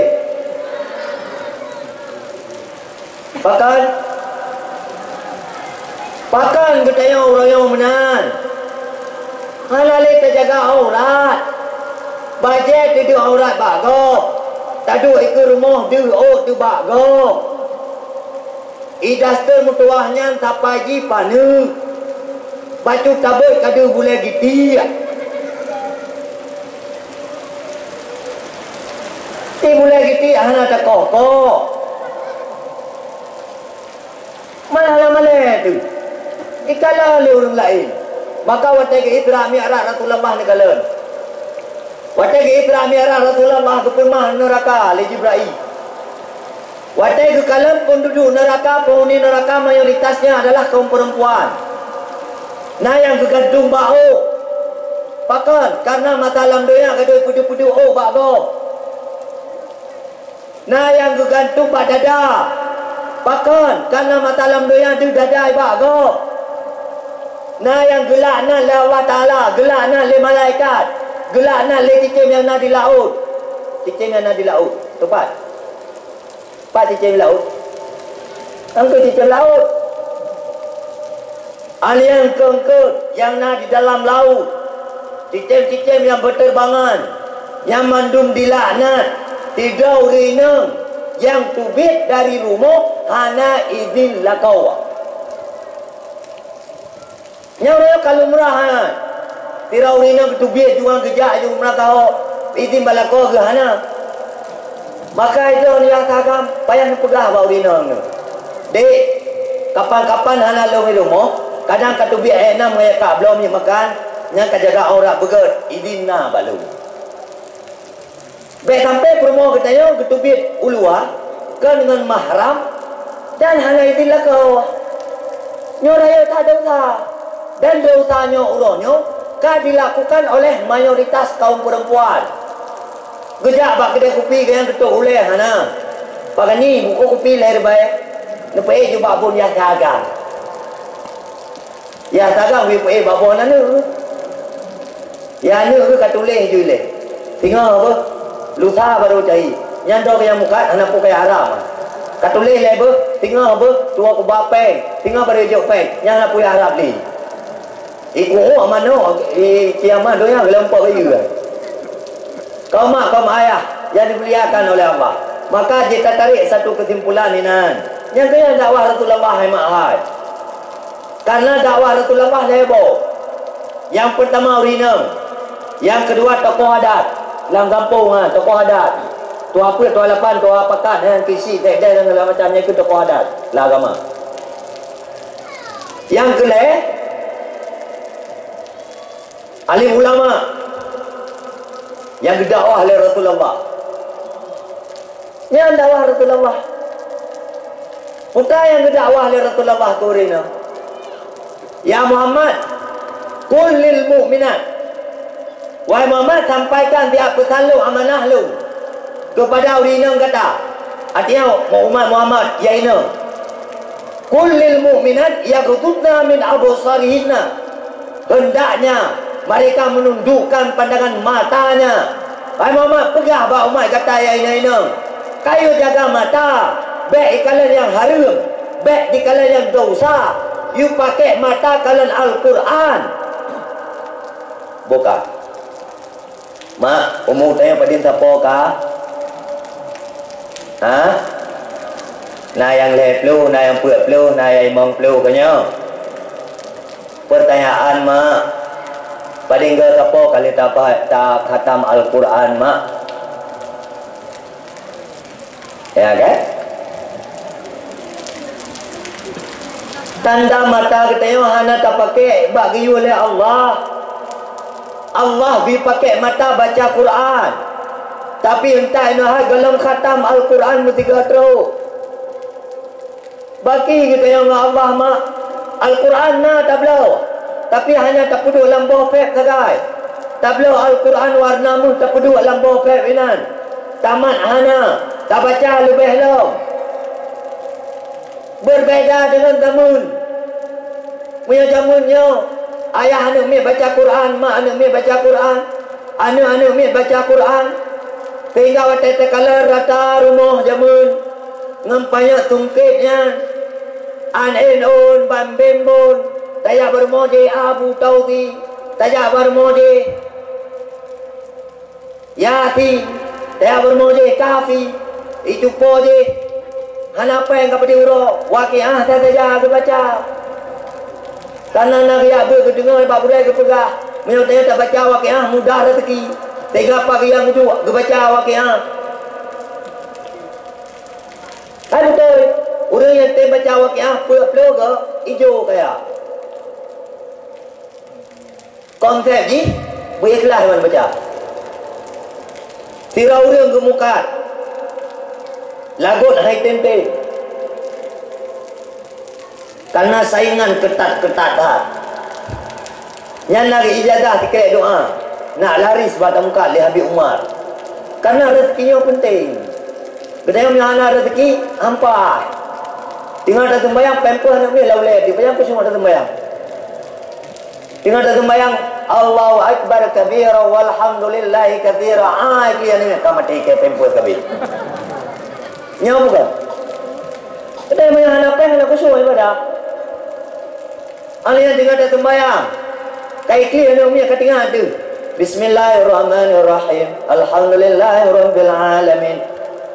Pakon? Pakon geutanyoe ureueng meunan? Hana lé tajaga aurat. Bajèe teuduek aurat bak gob. Taduek ikeue rumoh deuh ôk teuh bak gob. I daster meutuwah nyan sapai jih paneuk. Bacut tabeuet ka deuh bulèe gitiek. Di bulèe gitiek hana takoh-koh. Malah lam malèe teuh. Ikalon lé ureueng laén. Maka watèe geu-Isra Mi'raj Rasulullah neukalon. Watèe geu-Isra Mi'raj Rasulullah geupeuleumah neuraka lé Jibrail. Watèe geukalon peunduduek neuraka, peunghuni neuraka mayoritasnya adalah kaum perempuan. Na nyang geugantung bak ôk. Pakon? Karena masa lam donya gadôh peuduek-peuduek ôk bak gob. Na nyang geugantung bak dada. Pakon? Karena masa lam donya deuh dada bak gob. Na nyang geulaknat lé Allah Taala, geulaknat lé malaikat, geulaknat lé cicém nyang na di laôt. Cicém nyang na di laôt. Tepat. Pat cicém laôt? Engkeu cicém laôt. Aneuëk keungkeut nyang na di dalam laôt, cicém-cicém nyang beuteurbangan, nyang mandum dilaknat, sidroe ureuëng inong nyang teubiet dari rumoh hana idhin lakoe. Nyang nyoe ka lumrah nyan. Sidroe ureuëng inong geuteubiet jih geujak u meuraka ho idhin bak lakoe geuh hana. Maka itu nyang ka agam payah neupeugah bak ureuëng inong nyoe. Dek, kapan-kapan hana lôn i rumoh, kadang ka teubiet ék nam ngon yaka bloe minyeuk makan, nyan ka jaga aurat beugét, idin na bak lôn. Bék sampai peurumoh geutanyoe geuteubiet u luwa kon ngon mahram dan hana idin lakoe. Nyoe rayeuk that desya. Dan desya nyoe uroe nyoe ka dilakukan oleh mayoritas kaum perempuan. Geujak bak keudè kupi geuhnyan geutôh ulèe hana. Pakani bukon kupi lhèe ribèe, neupeuék ju bak bôn yah sagang. Yah sagang weueh peuék bak bôn aneuk. Yah aneuk ka tuléh ju ilèe. Singoh beuh, lusa barô cai. Nyan droe nyang mukat hana peue kaya haram. Ka tuléh lé beuh, singoh beuh, tuwoe kuba péng. Singoh barô jok péng. Nyan hana peue haram lé. Iku'u'uh manok, i kiamat donya geulampôh bayeue. Kaum mak, kaum ayah yang dimuliakan oleh Allah, maka jeuet tatarék satu keusimpulan inan. Nyang keu nyan dakwah Rasulullah hai mak hai. Karena dakwah Rasulullah lhèe boh. Nyang peurtama ureueng inong, nyang keudua tokoh adat lam gampông, ha, tokoh adat. Tuha peuet, tuha lapan, tuha pakat, nyang keusi, sekdes dan segala macam nyan keuh tokoh adat lam agama. Nyang keulhèe, alim ulama nyang geudakwah lé Rasulullah. Nyan dakwah Rasulullah. Peue nyang geudakwah lé Rasulullah keu ureueng inong? "Ya Muhammad, qul lil mu'minat." Wahai Muhammad, sampaikan siat peusan lôn, amanah lôn keupada ureueng inong gata. Artinya, umat Muhammad, ya inong. "Qul lil mu'minat yaghdudna min absarihinna." Hendaknya mereka menundukkan pandangan matanya. Hai Muhammad, peugah bak umat gata nyang inong-inong, kayue jaga mata, bék ikalon nyang hareuem, bék dikalon nyang desya, yue pakék mata kalon Al-Qur'an. Buka. Mak, umu tanyoe padum sapo ka? Ha? Na nyang lhèe ploh, na nyang peuet ploh, na nyang limong ploh ka nyoe. Pertanyaan, Mak. Padum sapo kali ta-, ta khatam Al-Qur'an, Mak? Ya kan? Tanda mata geutanyoe hana tapakék bak geuyue lé Allah. Allah bri pakék mata baca Quran. Tapi entah inoe hai gohlom khatam Al-Quran meusigoe trok. Baki geutanyoe ngon Allah, Mak. Al-Quran na tabloe, tapi hana tapeuduek lam boh pék sagai. Tabloe Al-Quran warna meuh tapeuduek lam boh pék inan. Tamat hana, tabaca leubeh lom. Berbeda dengan zaman. Meunyoe zaman nyoe, ayah aneuk miet baca Quran, mak aneuk miet baca Quran, aneuk-aneuk miet baca Quran, sehingga watèe takalon rata rumoh jameun ngon panyöt sungkét nyan, an én ôn ban bembon, tajak bak rumoh jih Abu Tausi, tajak bak rumoh jih Yasin, tajak bak rumoh jih Kahfi, icupo jih, hana péng ka peudeh uroe, Waqiah saja geubaca. Kana na geujak beuet geudeungoe bak gurèe geupeugah, meunyoe tanyoe tabaca Waqiah mudah raseuki, teuga pat geuyang geuduek geubaca Waqiah. Hai beutôi, ureueng nyang tem baca Waqiah peuet ploh goe ijo kaya. Konsep jih beu ikhlas ngon baca. Sira ureueng geumukat, lagot hai tem-tem. Karena saingan keutat-keutat that. Nyan na ijazah sikrek doa, nak laris bak tamukat lé Habib Umar. Karena rezeki nyoe penting. Geutanyoe meunyoe hana rezeki, hampa. Teungoh taseumbayang, pampers aneuk miet lam ulèe, di payang keuh cuma taseumbayang. Teungoh taseumbayang, Allahu Akbar kabira walhamdulillahi katsira. Ah, itu yang ni ka maté ke pampers kabeh. Nyoe bukan? Kadang meuhana péng hana khusyuk ibadah. Alèh nyan teungoh taseumbayang, ka iklik aneuk miet ka teuingat teuh, "Bismillahirrahmanirrahim. Alhamdulillahirabbil alamin."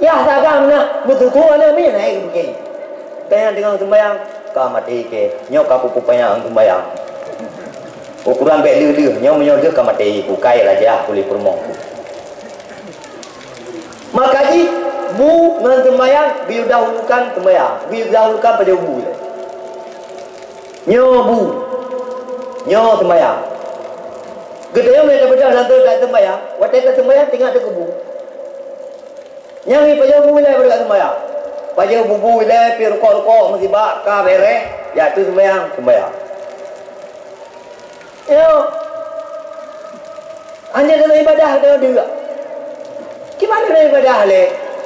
Yah sagang na meututoe aneuk miet na iklik. Kadang teungoh seumbayang, ka maté ke. Nyoe ka kupeupanyang seumbayang. Ukuran bèk lheueh-lheueh, nyoe meunyoe lheueh ka maté, kukai rajah kulit peurumoh. Maka jih, Bu ngon seumayang, geuyue dahulukan seumayang, geuyue dahulukan pajoh bu ilèe. Nyoe bu, nyoe seumayang. Geutanyoe meunyo tapeugah lam toh that seumayang, watèe ka seumayang teuingat teuh keu bu. Nyang pajoh bu ilèe bak seumayang. Pajoh bu-bu ilèe, pih rukok-rukok, musibah ka bèrèh, jak teuh seumayang, seumayang. Yo. Hana deungon ibadah deungon deuek. Kiban deungon ibadah lé?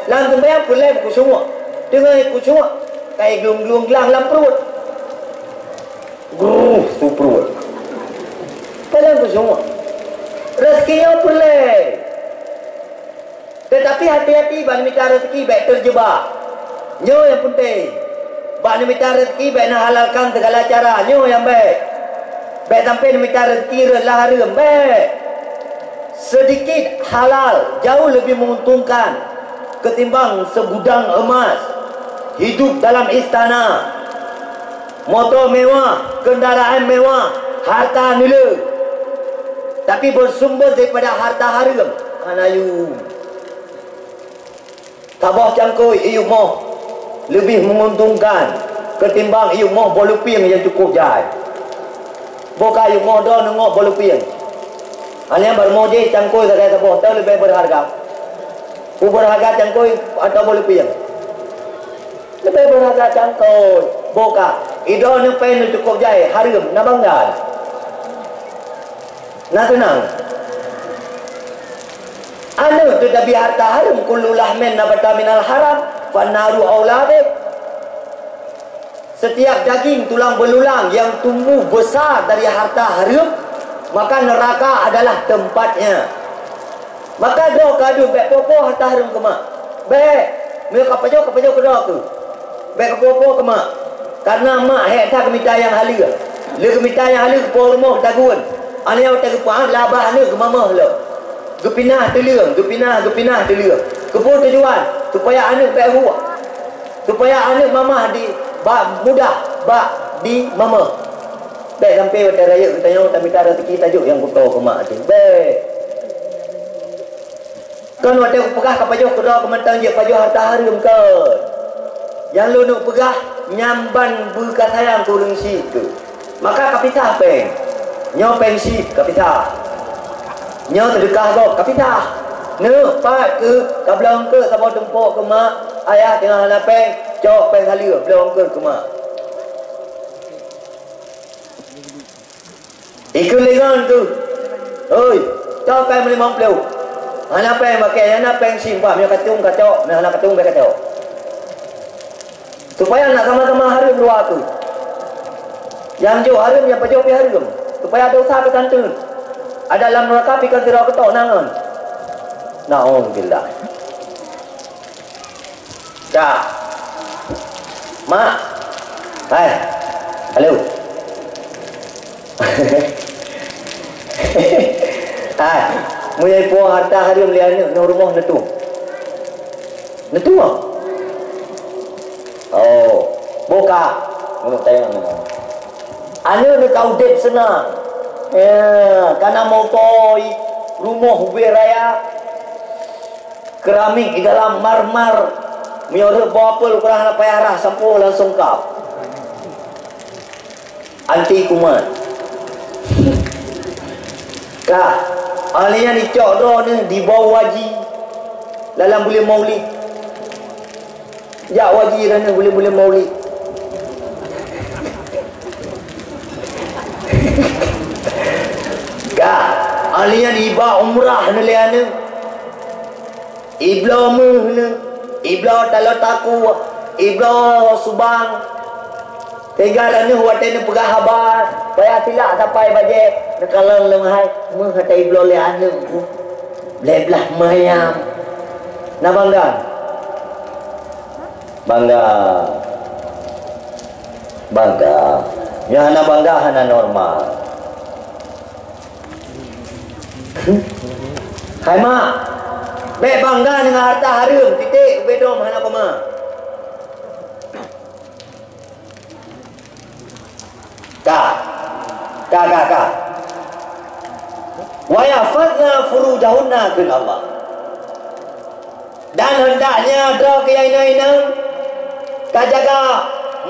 Lam seumayang peureulèe beukhusyuk. Deungon khusyuk, ka glueng-glueng glang lam pruet. Gruh, su pruet. Padahai khusyuk. Raseuki nyoe peureulèe. Teutapi hati-hati bak neumita raseuki bèk teujeubak. Nyoe nyang peunteng. Bak neumita raseuki bèk neuhalalkan sigala cara. Nyoe nyang bèk. Bèk sampoe neumita raseuki rot lam hareuem. Bèk. Sedikit halal jauh lebih menguntungkan ketimbang segudang emas, hidup dalam istana, moto mewah, kendaraan mewah, harta neuleu, tapi beusumber daripada harta hareuem. Hana yum. Saboh cangkôi iyup moh leubeh menguntungkan ketimbang iyup moh boh lupieng nyang cukup jai. Boh ka iyup moh droeneuh ngon boh lupieng. Hana barô moh jih cangkôi sagai saboh, teuh leubeh beureuharga. Peue beureuharga cangkôi atawa boh lupieng? Leubeh beureuharga cangkôi. Boh ka, i droeneuh péng neuh cukup jai, hareuem, na bangga. Na seunang. Aneuk teutapi harta hareuem, kullu lahmin nabata minal haram, fannaru aula bih. Setiap daging tulang beululang yang tumbuh besar dari harta hareuem, maka neraka adalah tempatnya. Maka droe keu aduen bèk po-po harta hareuem keu mak. Bèk. Meunyoe ka pajoh, ka pajoh keu droe keuh. Bèk keu po-po keu mak. Kareuna mak hék that geumita nyang haleue. Lé geumita nyang haleue keu po rumoh geutagun. Aneuk watèe geupeuáh lé babah aneuk geumamah lom. Geupinah teuleueng, geupinah, geupinah teuleueng. Keupeue tujuan? Supaya aneuk bèk hueh. Supaya aneuk mamah di bak mudah bak di mamah. Bèk sampoe watèe rayeuk geutanyoe tamita raseuki tajok nyang kuto keu mak teuh. Bèk. Kon watèe kupeugah ka pajoh keu droe keuh mantong jeuet pajoh harta hareuem kon. Nyang lôn neuk peugah nyan ban beu ka sayang keu ureueng syiek keuh. Maka ka pisah péng. Nyoe péng syiek ka pisah. Nyoe seudeukah gob ka pisah. Neuk pat keuh ka bloe eungkôt saboh tumpôk keu mak, ayah teungoh hana péng, cok péng haleue bloe eungkôt keu mak. Ikheun lé ngon keuh, "Hôi, toh péng meulimong ploh? Hana péng bakée, hana péng simpah, meunyoe katueng kacok, meunyoe hana katueng bèk kacok." Supaya nak sama-sama hareuem dua keuh. Nyang jok hareuem, nyang pajoh pih hareuem. Supaya dosa keuh tanteun. Ada lam neuraka pih kon sidroe keutok na ngon. Naudzubillah. Ka. Mak. Hai. Halo. Hai. Meunyoe po harta hareuem lé aneuk ngon rumoh neutueng. Neutueng. Oh, boh ka. Meunurot tayang nyoe. Aneuk nyoe ka udép seunang. Ya, ka na moto, rumoh ubé raya. Keramik di dalam marmer, meunyoe rhot boh apel ukeurah hana payah rhah, sampôh langsung kap. Anti kuman. Ka, ahli nyan icok droeneuh di bawah waji dalam buleuen Maulid. Jak waji droeneuh buleuen-buleuen Maulid. Ka, ahli nyan iba umrah neuh lé aneuk. Ibloe méuh neuh, ibloe taloe takue, ibloe subang. Teuga droeneuh watée neupeugah haba, payah tilak sapai bajée, neukalon lom hai, méuh ata ibloe lé aneuk. Lhée blaih manyam. Na bangga? Bangga. Bangga. Nyang hana bangga hana normal. Hai mak, bék bangga deungon hareuta hareuem, titik, ubé dom hana koma. Ka. Ka, ka, ka. "Wa yahfazna furujahunna," kheun Allah. Dan hendaknya droe keu nyang inong-inong ka jaga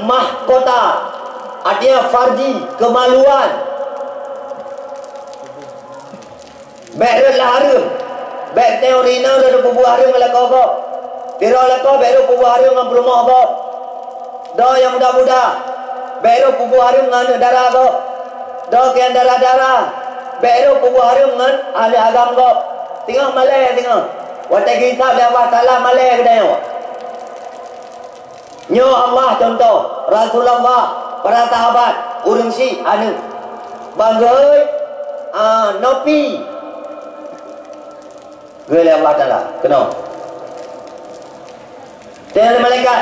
mahkota, artinya farji, kemaluan. Bék rhot lam hareuem. Bék teuh ureueng inong rhot peubuet hareuem ngon lakoe gob. Sidroe lakoe bék rhot peubuet hareuem ngon peurumoh gob. Droe nyang muda-muda bék rhot peubuet hareuem ngon aneuk dara gob. Droe nyang dara-dara bék rhot peubuet hareuem ngon aneuk agam gob. Teungoh malèe teungoh. Watèe geuhisab lé Allah Taala malèe geutanyoe. Nyoe Allah cuntoh, Rasulullah, para sahabat, ureueng syiek, aneuk. Bang geuhôi, ah, nopi. Geuhôi lé Allah Taala, keunoe. Teuh lé malaikat,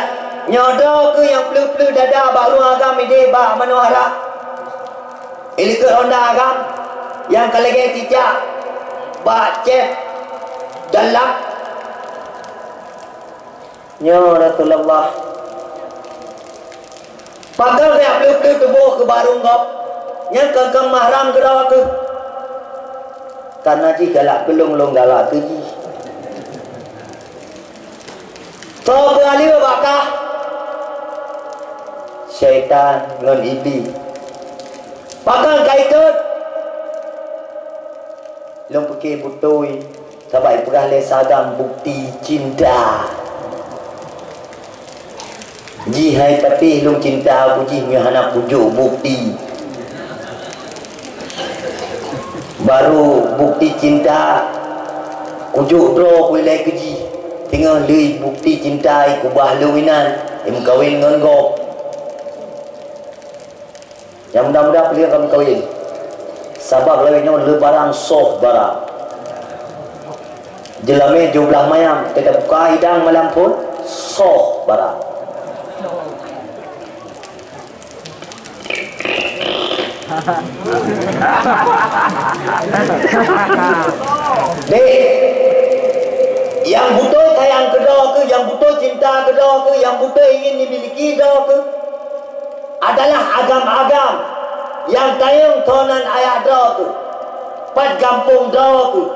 nyoe droe keuh nyang pleuh-pleuh dada bak rueng agam idéh bak manoe haram. Ilikot honda agam nyang ka lagèe cicak bak céh dalam. Nyoe Rasulullah. Pakon jak pleuh-pleuh tuboh keu barô gob, nyang kon-kon mahram keudroe keuh. Kana jih galak keu lôn, lôn galak keu jih. Soe peualeueh bak kah? Syaitan ngon Iblih. Pakon ka ikot? Lôn pike beutôi. Sabab ipeugah lé si agam bukti cinta. Jih hai patéh lôn cinta keu jih nyoe hana kujok bukti. Barô bukti cinta kujok droe kuilai keu jih. Teungoh lé bukti cinta ikubah lôn inan, imeukawen ngon gob. Nyang muda-muda peuleueh ka meukawen. Sabab lagèe nyoe le barang soh barang. Jeulamé jublah mayam, teuka buka idang malam phon, soh barang. Dek, nyang beutôi sayang keu droe keuh, nyang beutôi cinta keu droe keuh, nyang beutôi ingin dimiliki droe keuh. Adalah agam-agam nyang tanyong tonan ayah droe keuh, pat gampông droe keuh,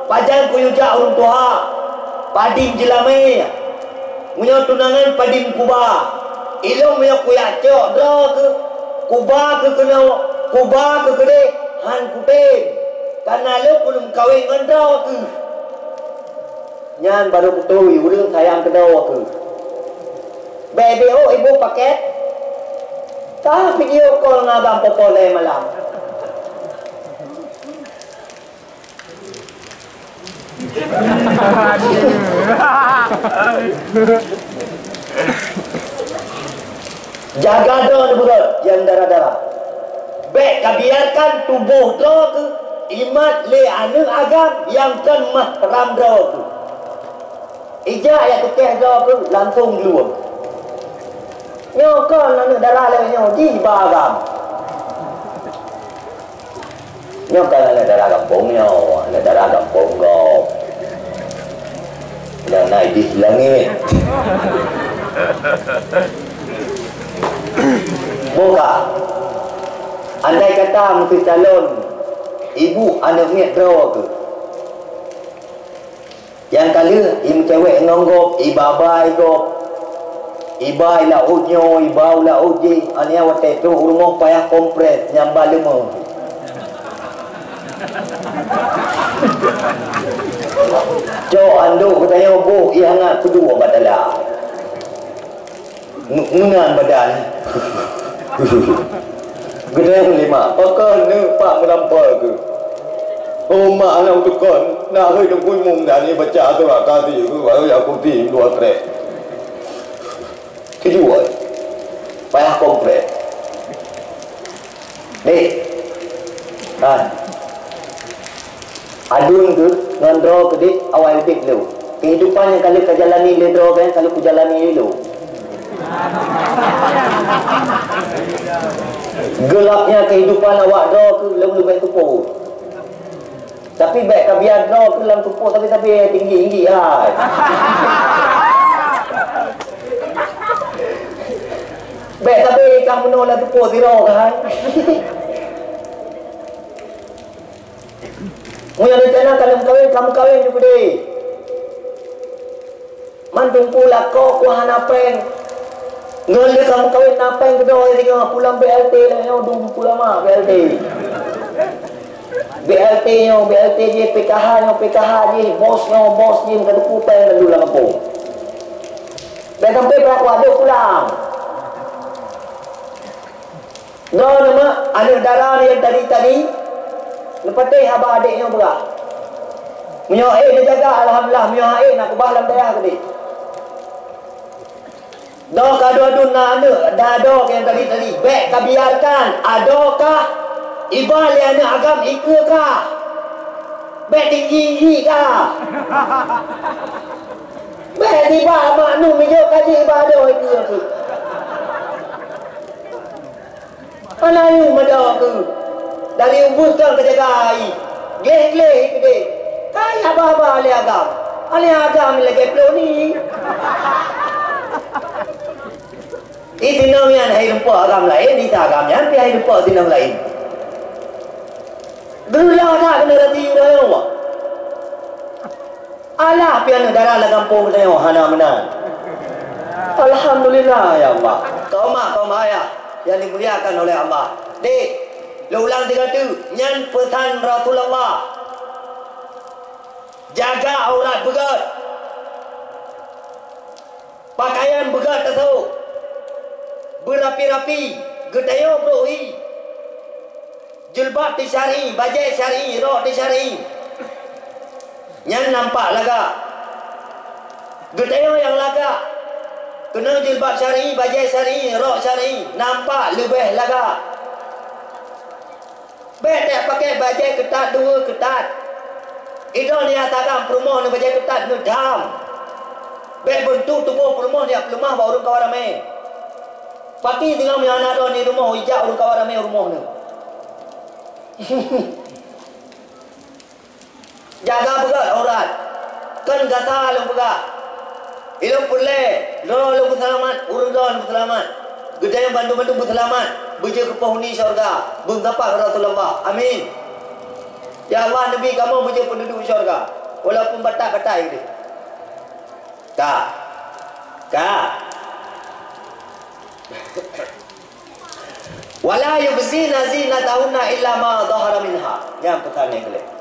pajan kuyue jak ureueng tuha, padum jeulamé, meunyoe tunangan padum kuba. Ilôn meunyoe kujak cok droe keuh, kuba keuh keunoe, kuba keuh keudeh, han kutem, kana lôn keuneuk meukawen ngon droe keuh. Nyan barô beutôi ureueng sayang keu droe keuh. Bèk B O ibu paket. Ka video call ngon agam poh-poh lhèe malam. Jaga droe neubeurot nyang dara-dara. Bèk kabiarkan tuboh droe keuh imat lé aneuk agam nyang kon mahram droe keuh. Ijak jak teukéh droe keuh langsong geuluwang. Nyoe kon aneuk dara lagèe nyoe jih ba agam. Nyoe kon aneuk dara gampông nyoe, aneuk dara gampông gob. Nyang na idéh langét. Boh ka. Andai kata meuseucalon ibu aneuk miet droe keuh. Nyang ka lheueh, imeucewek ngon gob, iba-ba i gob. Iba i laôt nyoe, iba u laôt jéh, aneuk watèe trok u rumoh payah kompres nyang ba leumeuh. Cok andok geutanyoe boh ié hangat keudua bak dalam. Nge-, ngeungan badan. Geudeh lima, pakon neuk pak meulampau keuh. Oh, mak aneuk teukon, na hôi teungku imum dan ié baca surat kasi keuh, baru ya kursi dua trek. Keujua, payah kompres. Dek. Ha. Aduen keuh ngon droe keuh dek awai udép lôn. Keuhidupan nyang ka lheueh kajalani lé droe keuh nyan ka lheueh kujalani lé lôn. Geulapnya keuhidupan awak droe keuh lôn leubeh teupeu. Tapi bèk kabiar droe keuh lam teupeu sabe-sabe tinggi-tinggi hai. Bèk sabe kah meunoe lam teupeu sidroe kah hai. Meunyoe rencana ka lheueh meukawen, ka meukawen ju keudeh. Man teungku lakoe ku hana péng. Ngon lé ka meukawen na péng keudroe singoh pulang B L T lé nyoe dum peue mak B L T. B L T nyoe, B L T jih, P K H nyoe, P K H jih, bos nyoe, bos jih, ka teupeu péng dan dum lam gampông. Dan sampai peraku aduk pulang. Droeneuh meuh, aneuk dara nyang tadi-tadi, neupatéh haba adék nyoe beurah. Meunyoe ék neujaga, alhamdulillah, meunyoe hana ék, na keubah lam dayah keudéh. Doh ka dua dun na aneuk, dah doh nyang tadi-tadi, bék ka biarkan, adoe kah, iba lé aneuk agam ikeue kah. Bék tinggi-tinggi kah. Bék tiba mak nu mijok kaji iba doh ikeue keuh. Hana yue meudoe keuh. Dari ubeut kang teujaga ai. Gleh-gleh keudeh. Kai haba-haba lé agam. Lé agam lagèe ploni. Di sinong nyan hai rumpok agam laén, di agam nyan pih hai rumpok sinong laén. Geulah that generasi uroe nyoe. Alah, pian dara lam gampông geutanyoe hana meunan. Alhamdulillah, ya Allah. Kaum mak, kaum ayah yang dimuliakan oleh Allah. Dek, lôn ulang tiga tu, nyan pesan Rasulullah. Jaga aurat beugét. Pakaian beugét tasôk. Beurapi-rapi, geutanyoe brôk hi. Jilbab teuh syar'i, bajèe syar'i, rok teuh syar'i. Nyan nampak lagak. Geutanyoe nyang lagak. Keunoe jilbab syar'i, bajèe syar'i, rok syar'i, nampak leubeh lagak. Bék teupaké bajèe keutat dua keutat. Idong nyang tagam peurumoh ngon bajèe keutat ngon dam. Bék beuntuk tuboh peurumoh nyang peuleumah bak ureueng kawan ramé. Pati singoh meunyoe hana droe di rumoh, ijak ureueng kawan ramé u rumoh nyoe. Jaga beugét aurat. Kon gata lôn peugah. Ilôn peureulèe, droe lôn peuseulamat, ureueng droe lôn peuseulamat. Geutanyoe bandum-bandum peuseulamat, beujeuet keu penghuni syeuruga, beuneusapat Rasulullah. Amin. Ya Allah, neubi kamoe beujeuet peududuek syeuruga, walaupun batat-batat idéh. Ka. Ka. Wala yubdina zinatahunna illa ma dhahara minha. Nyan peusan nyang keulhèe.